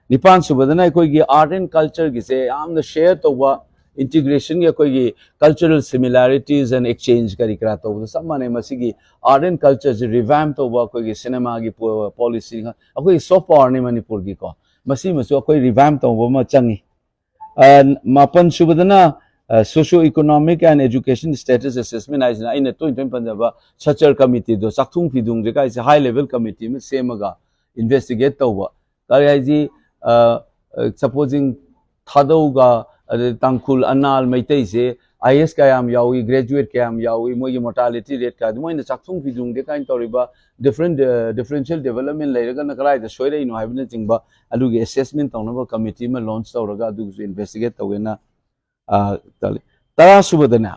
ꯅꯤꯄꯥꯟ ꯁꯨꯕꯗꯅ ꯑꯩꯈꯣꯏꯒꯤ art and cultureꯒꯤꯁꯦ ꯌꯥꯝꯅ share ꯇꯧꯕ, integrationꯒꯤ ꯑꯩꯈꯣꯏꯒꯤ cultural similarities and exchange ꯀꯔꯤ ꯀꯔꯥ ꯇꯧꯕꯗ ꯆꯞ ꯃꯥꯟꯅꯩ꯫ ꯃꯁꯤꯒꯤ art and cultureꯁꯦ revamp ꯇꯧꯕ ꯑꯩꯈꯣꯏꯒꯤ cinemaꯒꯤ policy, ꯑꯩꯈꯣꯏꯒꯤ soft powerꯅꯤ ꯃꯅꯤꯄꯨꯔꯒꯤꯀꯣ꯫ ꯃꯁꯤꯃꯁꯨ ꯑꯩꯈꯣꯏ revamp ꯇꯧꯕ ꯑꯃ ꯆꯪꯉꯤ꯫ ꯑ, ꯃꯥꯄꯟ ꯁꯨꯕꯗꯅ, ꯑ, socio economic and education status assessment ꯍꯥꯏꯁꯤꯅ ꯑꯩꯅ ꯇꯣꯏ ꯇꯣꯏꯅ ꯄꯟꯖꯕ ꯁꯆꯔ committeeꯗꯣ, ꯆꯥꯛꯊꯨꯡ ꯐꯤꯗꯨꯡꯁꯦ ꯀꯥꯏꯁꯦ high level committee ꯑꯃ ꯁꯦꯝꯃꯒ investigate ꯇꯧꯕ꯫ ꯀꯔꯤ ꯍꯥꯏꯁꯤ, ꯑ, ꯑ, supposing ꯊꯥꯗꯧꯒ, ꯑꯗꯩ ꯇꯥꯡꯈꯨꯜ, ꯑꯅꯥꯜ, ꯃꯩꯇꯩꯁꯦ I A S ꯀꯌꯥꯝ ꯌꯥꯎꯏ, graduate ꯀꯌꯥꯝ ꯌꯥꯎꯏ, ꯃꯣꯏꯒꯤ mortality rate ꯀꯌꯥ, ꯃꯣꯏꯅ ꯆꯥꯛꯊꯨꯡ ꯐꯤꯗꯨꯡꯗꯦ ꯀꯥꯏꯅ ꯇꯧꯔꯤꯕ different, ꯑ, differential development ꯂꯩꯔꯒꯅ ꯀꯗꯥꯏꯗ ꯁꯣꯏꯔꯛꯏꯅꯣ ꯍꯥꯏꯕꯅꯆꯤꯡꯕ ꯑꯗꯨꯒꯤ assessment ꯇꯧꯅꯕ committee ꯑꯃ launch ꯇꯧꯔꯒ ꯑꯗꯨꯒꯤꯁꯨ investigate ꯇꯧꯒꯦꯅ, ꯑ, ꯇꯧꯔꯤ꯫ ꯇꯔꯥ ꯁꯨꯕꯗꯅꯦ,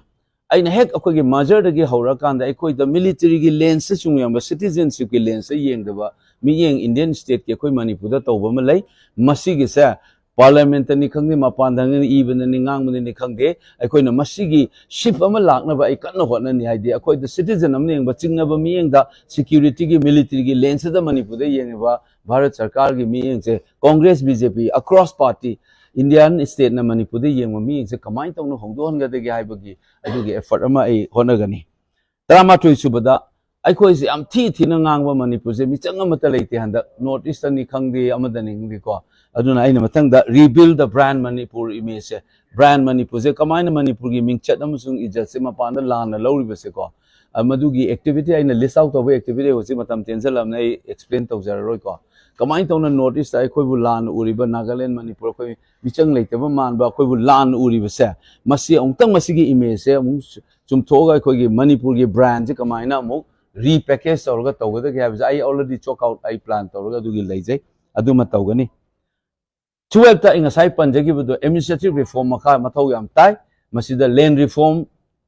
ꯑꯩꯅ ꯍꯦꯛ ꯑꯩꯈꯣꯏꯒꯤ mergerꯗꯒꯤ ꯍꯧꯔꯀꯥꯟꯗ ꯑꯩꯈꯣꯏꯗ militaryꯒꯤ lensꯇ ꯁꯨꯝ ꯌꯦꯡꯕ, citizenshipꯀꯤ lensꯇ ꯌꯦꯡꯗꯕ ꯃꯤꯠꯌꯦꯡ Indian stateꯀꯤ ꯑꯩꯈꯣꯏ ꯃꯅꯤꯄꯨꯔꯗ ꯇꯧꯕ ꯑꯃ ꯂꯩ꯫ ꯃꯁꯤꯒꯤꯁꯦ parliamentꯅꯤ ꯈꯪꯗꯦ, ꯃꯄꯥꯟꯗꯅꯤ, ꯏꯕꯅꯅꯤ, ꯉꯥꯡꯕꯅꯤ ꯈꯪꯗꯦ, ꯑꯩꯈꯣꯏꯅ ꯃꯁꯤꯒꯤ shift ꯑꯃ ꯂꯥꯛꯅꯕ ꯑꯩ ꯀꯟꯅ ꯍꯣꯠꯅꯅꯤ꯫ ꯍꯥꯏꯗꯤ ꯑꯩꯈꯣꯏꯗ citizen ꯑꯃꯅ ꯌꯦꯡꯕ ꯆꯤꯡꯅꯕ ꯃꯤꯠꯌꯦꯡꯗ securityꯒꯤ, militaryꯒꯤ lensꯇ ꯃꯅꯤꯄꯨꯔꯗ ꯌꯦꯡꯉꯤꯕ ꯚꯥꯔꯠ ꯁꯔꯀꯥꯔꯒꯤ ꯃꯤꯠꯌꯦꯡꯁꯦ Congress, B J P, across party, Indian stateꯅ ꯃꯅꯤꯄꯨꯔꯗ ꯌꯦꯡꯕ ꯃꯤꯠꯌꯦꯡꯁꯦ ꯀꯃꯥꯏꯅ ꯇꯧꯅ ꯍꯣꯡꯗꯣꯛꯍꯟꯒꯗꯒꯦ ꯍꯥꯏꯕꯒꯤ ꯑꯗꯨꯒꯤ effort ꯑꯃ ꯑꯩ ꯍꯣꯠꯅꯒꯅꯤ꯫ ꯇꯔꯥꯃꯥꯊꯣꯏ ꯁꯨꯕꯗ, ꯑꯩꯈꯣꯏꯁꯦ ꯌꯥꯝ ꯊꯤ ꯊꯤꯅ ꯉꯥꯡꯕ ꯃꯅꯤꯄꯨꯔꯁꯦ ꯃꯤꯆꯪ ꯑꯃꯠꯇ ꯂꯩꯇꯦ ꯍꯟꯗꯛ North Eastꯇꯅꯤ ꯈꯪꯗꯦ, ꯑꯃꯗꯅꯤ ꯈꯪꯗꯦꯀꯣ꯫ ꯑꯗꯨꯅ ꯑꯩꯅ ꯃꯊꯪꯗ rebuild the brand Manipur image say, brand ꯃꯅꯤꯄꯨꯔꯁꯦ ꯀꯃꯥꯏꯅ ꯃꯅꯤꯄꯨꯔꯒꯤ ꯃꯤꯡꯆꯠ ꯑꯃꯁꯨꯡ ꯏꯖꯠꯁꯦ ꯃꯄꯥꯟꯗ ꯂꯥꯟꯅ ꯂꯧꯔꯤꯕꯁꯦꯀꯣ, ꯑ, ꯃꯗꯨꯒꯤ activity ꯑꯩꯅ list out ꯇꯧꯕ activity ꯍꯧꯖꯤꯛ ꯃꯇꯝ ꯇꯦꯟꯖꯜꯂꯝꯅ ꯑꯩ explain ꯇꯧꯖꯔꯔꯣꯏꯀꯣ꯫ ꯀꯃꯥꯏꯅ ꯇꯧꯅ North Eastꯇ ꯑꯩꯈꯣꯏꯕꯨ ꯂꯥꯟꯅ ꯎꯔꯤꯕ Nagaland, ꯃꯅꯤꯄꯨꯔ, ꯑꯩꯈꯣꯏ ꯃꯤꯆꯪ ꯂꯩꯇꯕ ꯃꯥꯟꯕ, ꯑꯩꯈꯣꯏꯕꯨ ꯂꯥꯟꯅ ꯎꯔꯤꯕꯁꯦ, ꯃꯁꯤ ꯑꯃꯨꯛꯇꯪ ꯃꯁꯤꯒꯤ image ꯁꯦ ꯑꯃꯨꯛ ꯆꯨꯝꯊꯣꯛꯑꯒ ꯑꯩꯈꯣꯏꯒꯤ ꯃꯅꯤꯄꯨꯔꯒꯤ brand ꯁꯦ ꯀꯃꯥꯏꯅ ꯑꯃꯨꯛ repackage ꯇꯧꯔꯒ ꯇꯧꯒꯗꯒꯦ ꯍꯥꯏꯕꯁꯦ ꯑꯩ already chalk out, ꯑꯩ plan ꯇꯧꯔꯒ ꯑꯗꯨꯒꯤ ꯂꯩꯖꯩ, ꯑꯗꯨꯃ ꯇꯧꯒꯅꯤ꯫ Twelveꯇ ꯑꯩ ꯉꯁꯥꯏ ꯄꯟꯖꯈꯤꯕꯗꯣ administrative reform ꯃꯈꯥ ꯃꯊꯧ ꯌꯥꯝ ꯇꯥꯏ꯫ ꯃꯁꯤꯗ land reform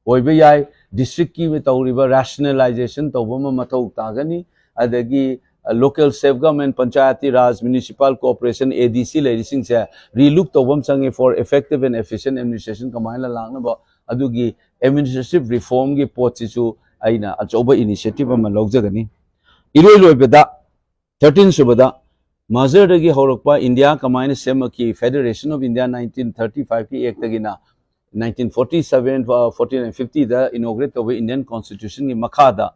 ꯑꯣꯏꯕ ꯌꯥꯏ, district ꯀꯤ ꯇꯧꯔꯤꯕ rationalization ꯇꯧꯕ ꯑꯃ ꯃꯊꯧ ꯇꯥꯒꯅꯤ, ꯑꯗꯒꯤ local self government, Panchayati Raj, municipal corporation, A D C ꯂꯩꯔꯤꯁꯤꯡꯁꯦ relook ꯇꯧꯕ ꯑꯃ ꯆꯪꯉꯤ for effective and efficient administration ꯀꯃꯥꯏꯅ ꯂꯥꯛꯅꯕ꯫ ꯑꯗꯨꯒꯤ administrative reform ꯒꯤ ꯄꯣꯠꯁꯤꯁꯨ ꯑꯩꯅ ꯑꯆꯧꯕ initiative ꯑꯃ ꯂꯧꯖꯒꯅꯤ꯫ ꯏꯔꯣꯏ ꯂꯣꯏꯕꯗ, thirteen ꯁꯨꯕꯗ, merger ꯗꯒꯤ ꯍꯧꯔꯛꯄ ꯏꯟꯗꯤꯌꯥ ꯀꯃꯥꯏꯅ ꯁꯦꯝꯃꯛꯈꯤ? Federation of India nineteen thirty five ꯀꯤ act ꯇꯒꯤꯅ nineteen forty seven, fourteen fifty ꯗ inaugurate ꯇꯧꯕ Indian Constitution ꯒꯤ ꯃꯈꯥꯗ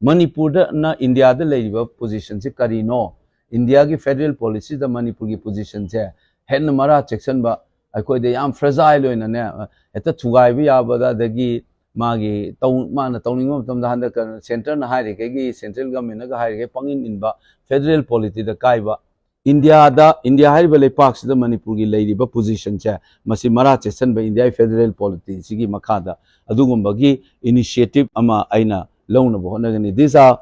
ꯃꯅꯤꯄꯨꯔꯗꯅ ꯏꯟꯗꯤꯌꯥꯗ ꯂꯩꯔꯤꯕ position ꯁꯤ ꯀꯔꯤꯅꯣ? ꯏꯟꯗꯤꯌꯥꯒꯤ federal policy ꯗ ꯃꯅꯤꯄꯨꯔꯒꯤ position ꯁꯦ ꯍꯦꯟꯅ ꯃꯔꯥ ꯆꯦꯛꯁꯟꯕ, ꯑꯩꯈꯣꯏꯗ ꯌꯥꯝ fragile ꯑꯣꯏꯅꯅꯦ, ꯍꯦꯛꯇ ꯊꯨꯒꯥꯏꯕ ꯌꯥꯕꯗ, ꯑꯗꯒꯤ ꯃꯥꯒꯤ ꯇꯧ-, ꯃꯥꯅ ꯇꯧꯅꯤꯡꯕ ꯃꯇꯝꯗ ꯍꯟꯗꯛ centre ꯅ ꯍꯥꯏꯔꯤꯈꯩꯒꯤ, central government ꯅꯒ ꯍꯥꯏꯔꯤꯈꯩ ꯄꯪꯏꯟ ꯏꯟꯕ, federal polity ꯗ ꯀꯥꯏꯕ, ꯏꯟꯗꯤꯌꯥꯗ, ꯏꯟꯗꯤꯌꯥ ꯍꯥꯏꯔꯤꯕ ꯂꯩꯄꯥꯛꯁꯤꯗ ꯃꯅꯤꯄꯨꯔꯒꯤ ꯂꯩꯔꯤꯕ position ꯁꯦ, ꯃꯁꯤ ꯃꯔꯥ ꯆꯦꯠꯁꯟꯕ ꯏꯟꯗꯤꯌꯥꯒꯤ federal polity ꯁꯤꯒꯤ ꯃꯈꯥꯗ ꯑꯗꯨꯒꯨꯝꯕꯒꯤ initiative ꯑꯃ ꯑꯩꯅ ꯂꯧꯅꯕ ꯍꯣꯠꯅꯒꯅꯤ꯫ These are,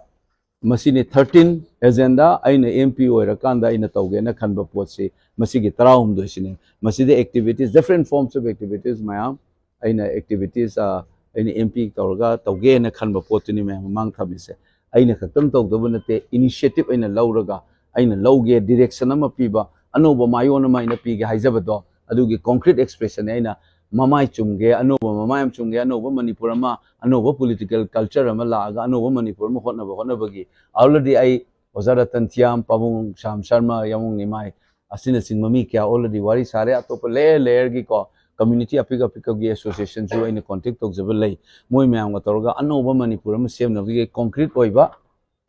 ꯃꯁꯤꯅꯤ thirteen agenda꯫ ꯑꯩꯅ M P ꯑꯣꯏꯔꯀꯥꯟꯗ ꯑꯩꯅ ꯇꯧꯒꯦꯅ ꯈꯟꯕ ꯄꯣꯠꯁꯤ ꯃꯁꯤꯒꯤ ꯇꯔꯥꯍꯨꯝꯗꯣꯏꯁꯤꯅꯤ꯫ ꯃꯁꯤꯗ activities, different forms of activities ꯃꯌꯥꯝ ꯑꯩꯅ activities, ꯑ, ꯑꯩꯅ M P ꯇꯧꯔꯒ ꯇꯧꯒꯦꯅ ꯈꯟꯕ ꯄꯣꯠꯇꯨꯅꯤ ꯃꯌꯥꯝ ꯃꯃꯥꯡ ꯊꯝꯃꯤꯁꯦ꯫ ꯑꯩꯅ ꯈꯛꯇꯪ ꯇꯧꯗꯕ ꯅꯠꯇꯦ, initiative ꯑꯩꯅ ꯂꯧꯔꯒ ꯑꯩꯅ ꯂꯧꯒꯦ, direction ꯑꯃ ꯄꯤꯕ, ꯑꯅꯧꯕ ꯃꯥꯏꯑꯣꯟ ꯑꯃ ꯑꯩꯅ ꯄꯤꯒꯦ ꯍꯥꯏꯖꯕꯗꯣ, ꯑꯗꯨꯒꯤ concrete expression ꯅꯤ꯫ ꯑꯩꯅ ꯃꯃꯥꯏ ꯆꯨꯝꯒꯦ, ꯑꯅꯧꯕ ꯃꯃꯥꯏ ꯑꯃ ꯆꯨꯝꯒꯦ, ꯑꯅꯧꯕ ꯃꯅꯤꯄꯨꯔ ꯑꯃ, ꯑꯅꯧꯕ political culture ꯑꯃ ꯂꯥꯛꯑꯒ ꯑꯅꯧꯕ ꯃꯅꯤꯄꯨꯔ ꯑꯃ ꯍꯣꯠꯅꯕ ꯍꯣꯠꯅꯕꯒꯤ already ꯑꯩ ꯑꯣꯖꯥ ꯔꯇꯟ ꯊꯤꯌꯥꯝ, ꯄꯥꯕꯨꯡ ꯁ꯭ꯌꯥꯝ ꯁꯔꯃ, ꯌꯥꯃꯨꯡ ꯅꯤꯃꯥꯏ ꯑꯁꯤꯅꯆꯤꯡꯕ ꯃꯤ ꯀꯌꯥ already ꯋꯥꯔꯤ ꯁꯥꯔꯦ꯫ ꯑꯇꯣꯞꯄ layer layer ꯒꯤꯀꯣ, community ꯑꯄꯤꯛ ꯑꯄꯤꯛꯄꯒꯤ association ꯁꯨ ꯑꯩꯅ contact ꯇꯧꯖꯕ ꯂꯩ꯫ ꯃꯣꯏ ꯃꯌꯥꯝꯒ ꯇꯧꯔꯒ ꯑꯅꯧꯕ ꯃꯅꯤꯄꯨꯔ ꯑꯃ ꯁꯦꯝꯅꯕꯒꯤ concrete ꯑꯣꯏꯕ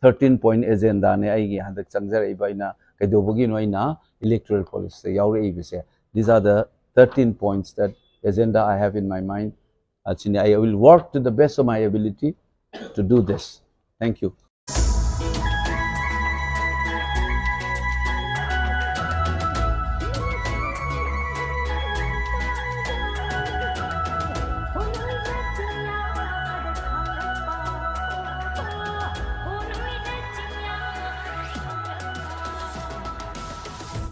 thirteen point agenda ꯅꯦ ꯑꯩꯒꯤ ꯍꯟꯗꯛ ꯆꯪꯖꯔꯛꯏꯕ, ꯑꯩꯅ ꯀꯩꯗꯧꯕꯒꯤꯅꯣ ꯑꯩꯅ electoral college ꯇ ꯌꯥꯎꯔꯛꯏꯕꯁꯦ꯫ These are the thirteen points that agenda I have in my mind. ꯑꯁꯤꯅꯤ, I will work to the best of my ability to do this. Thank you.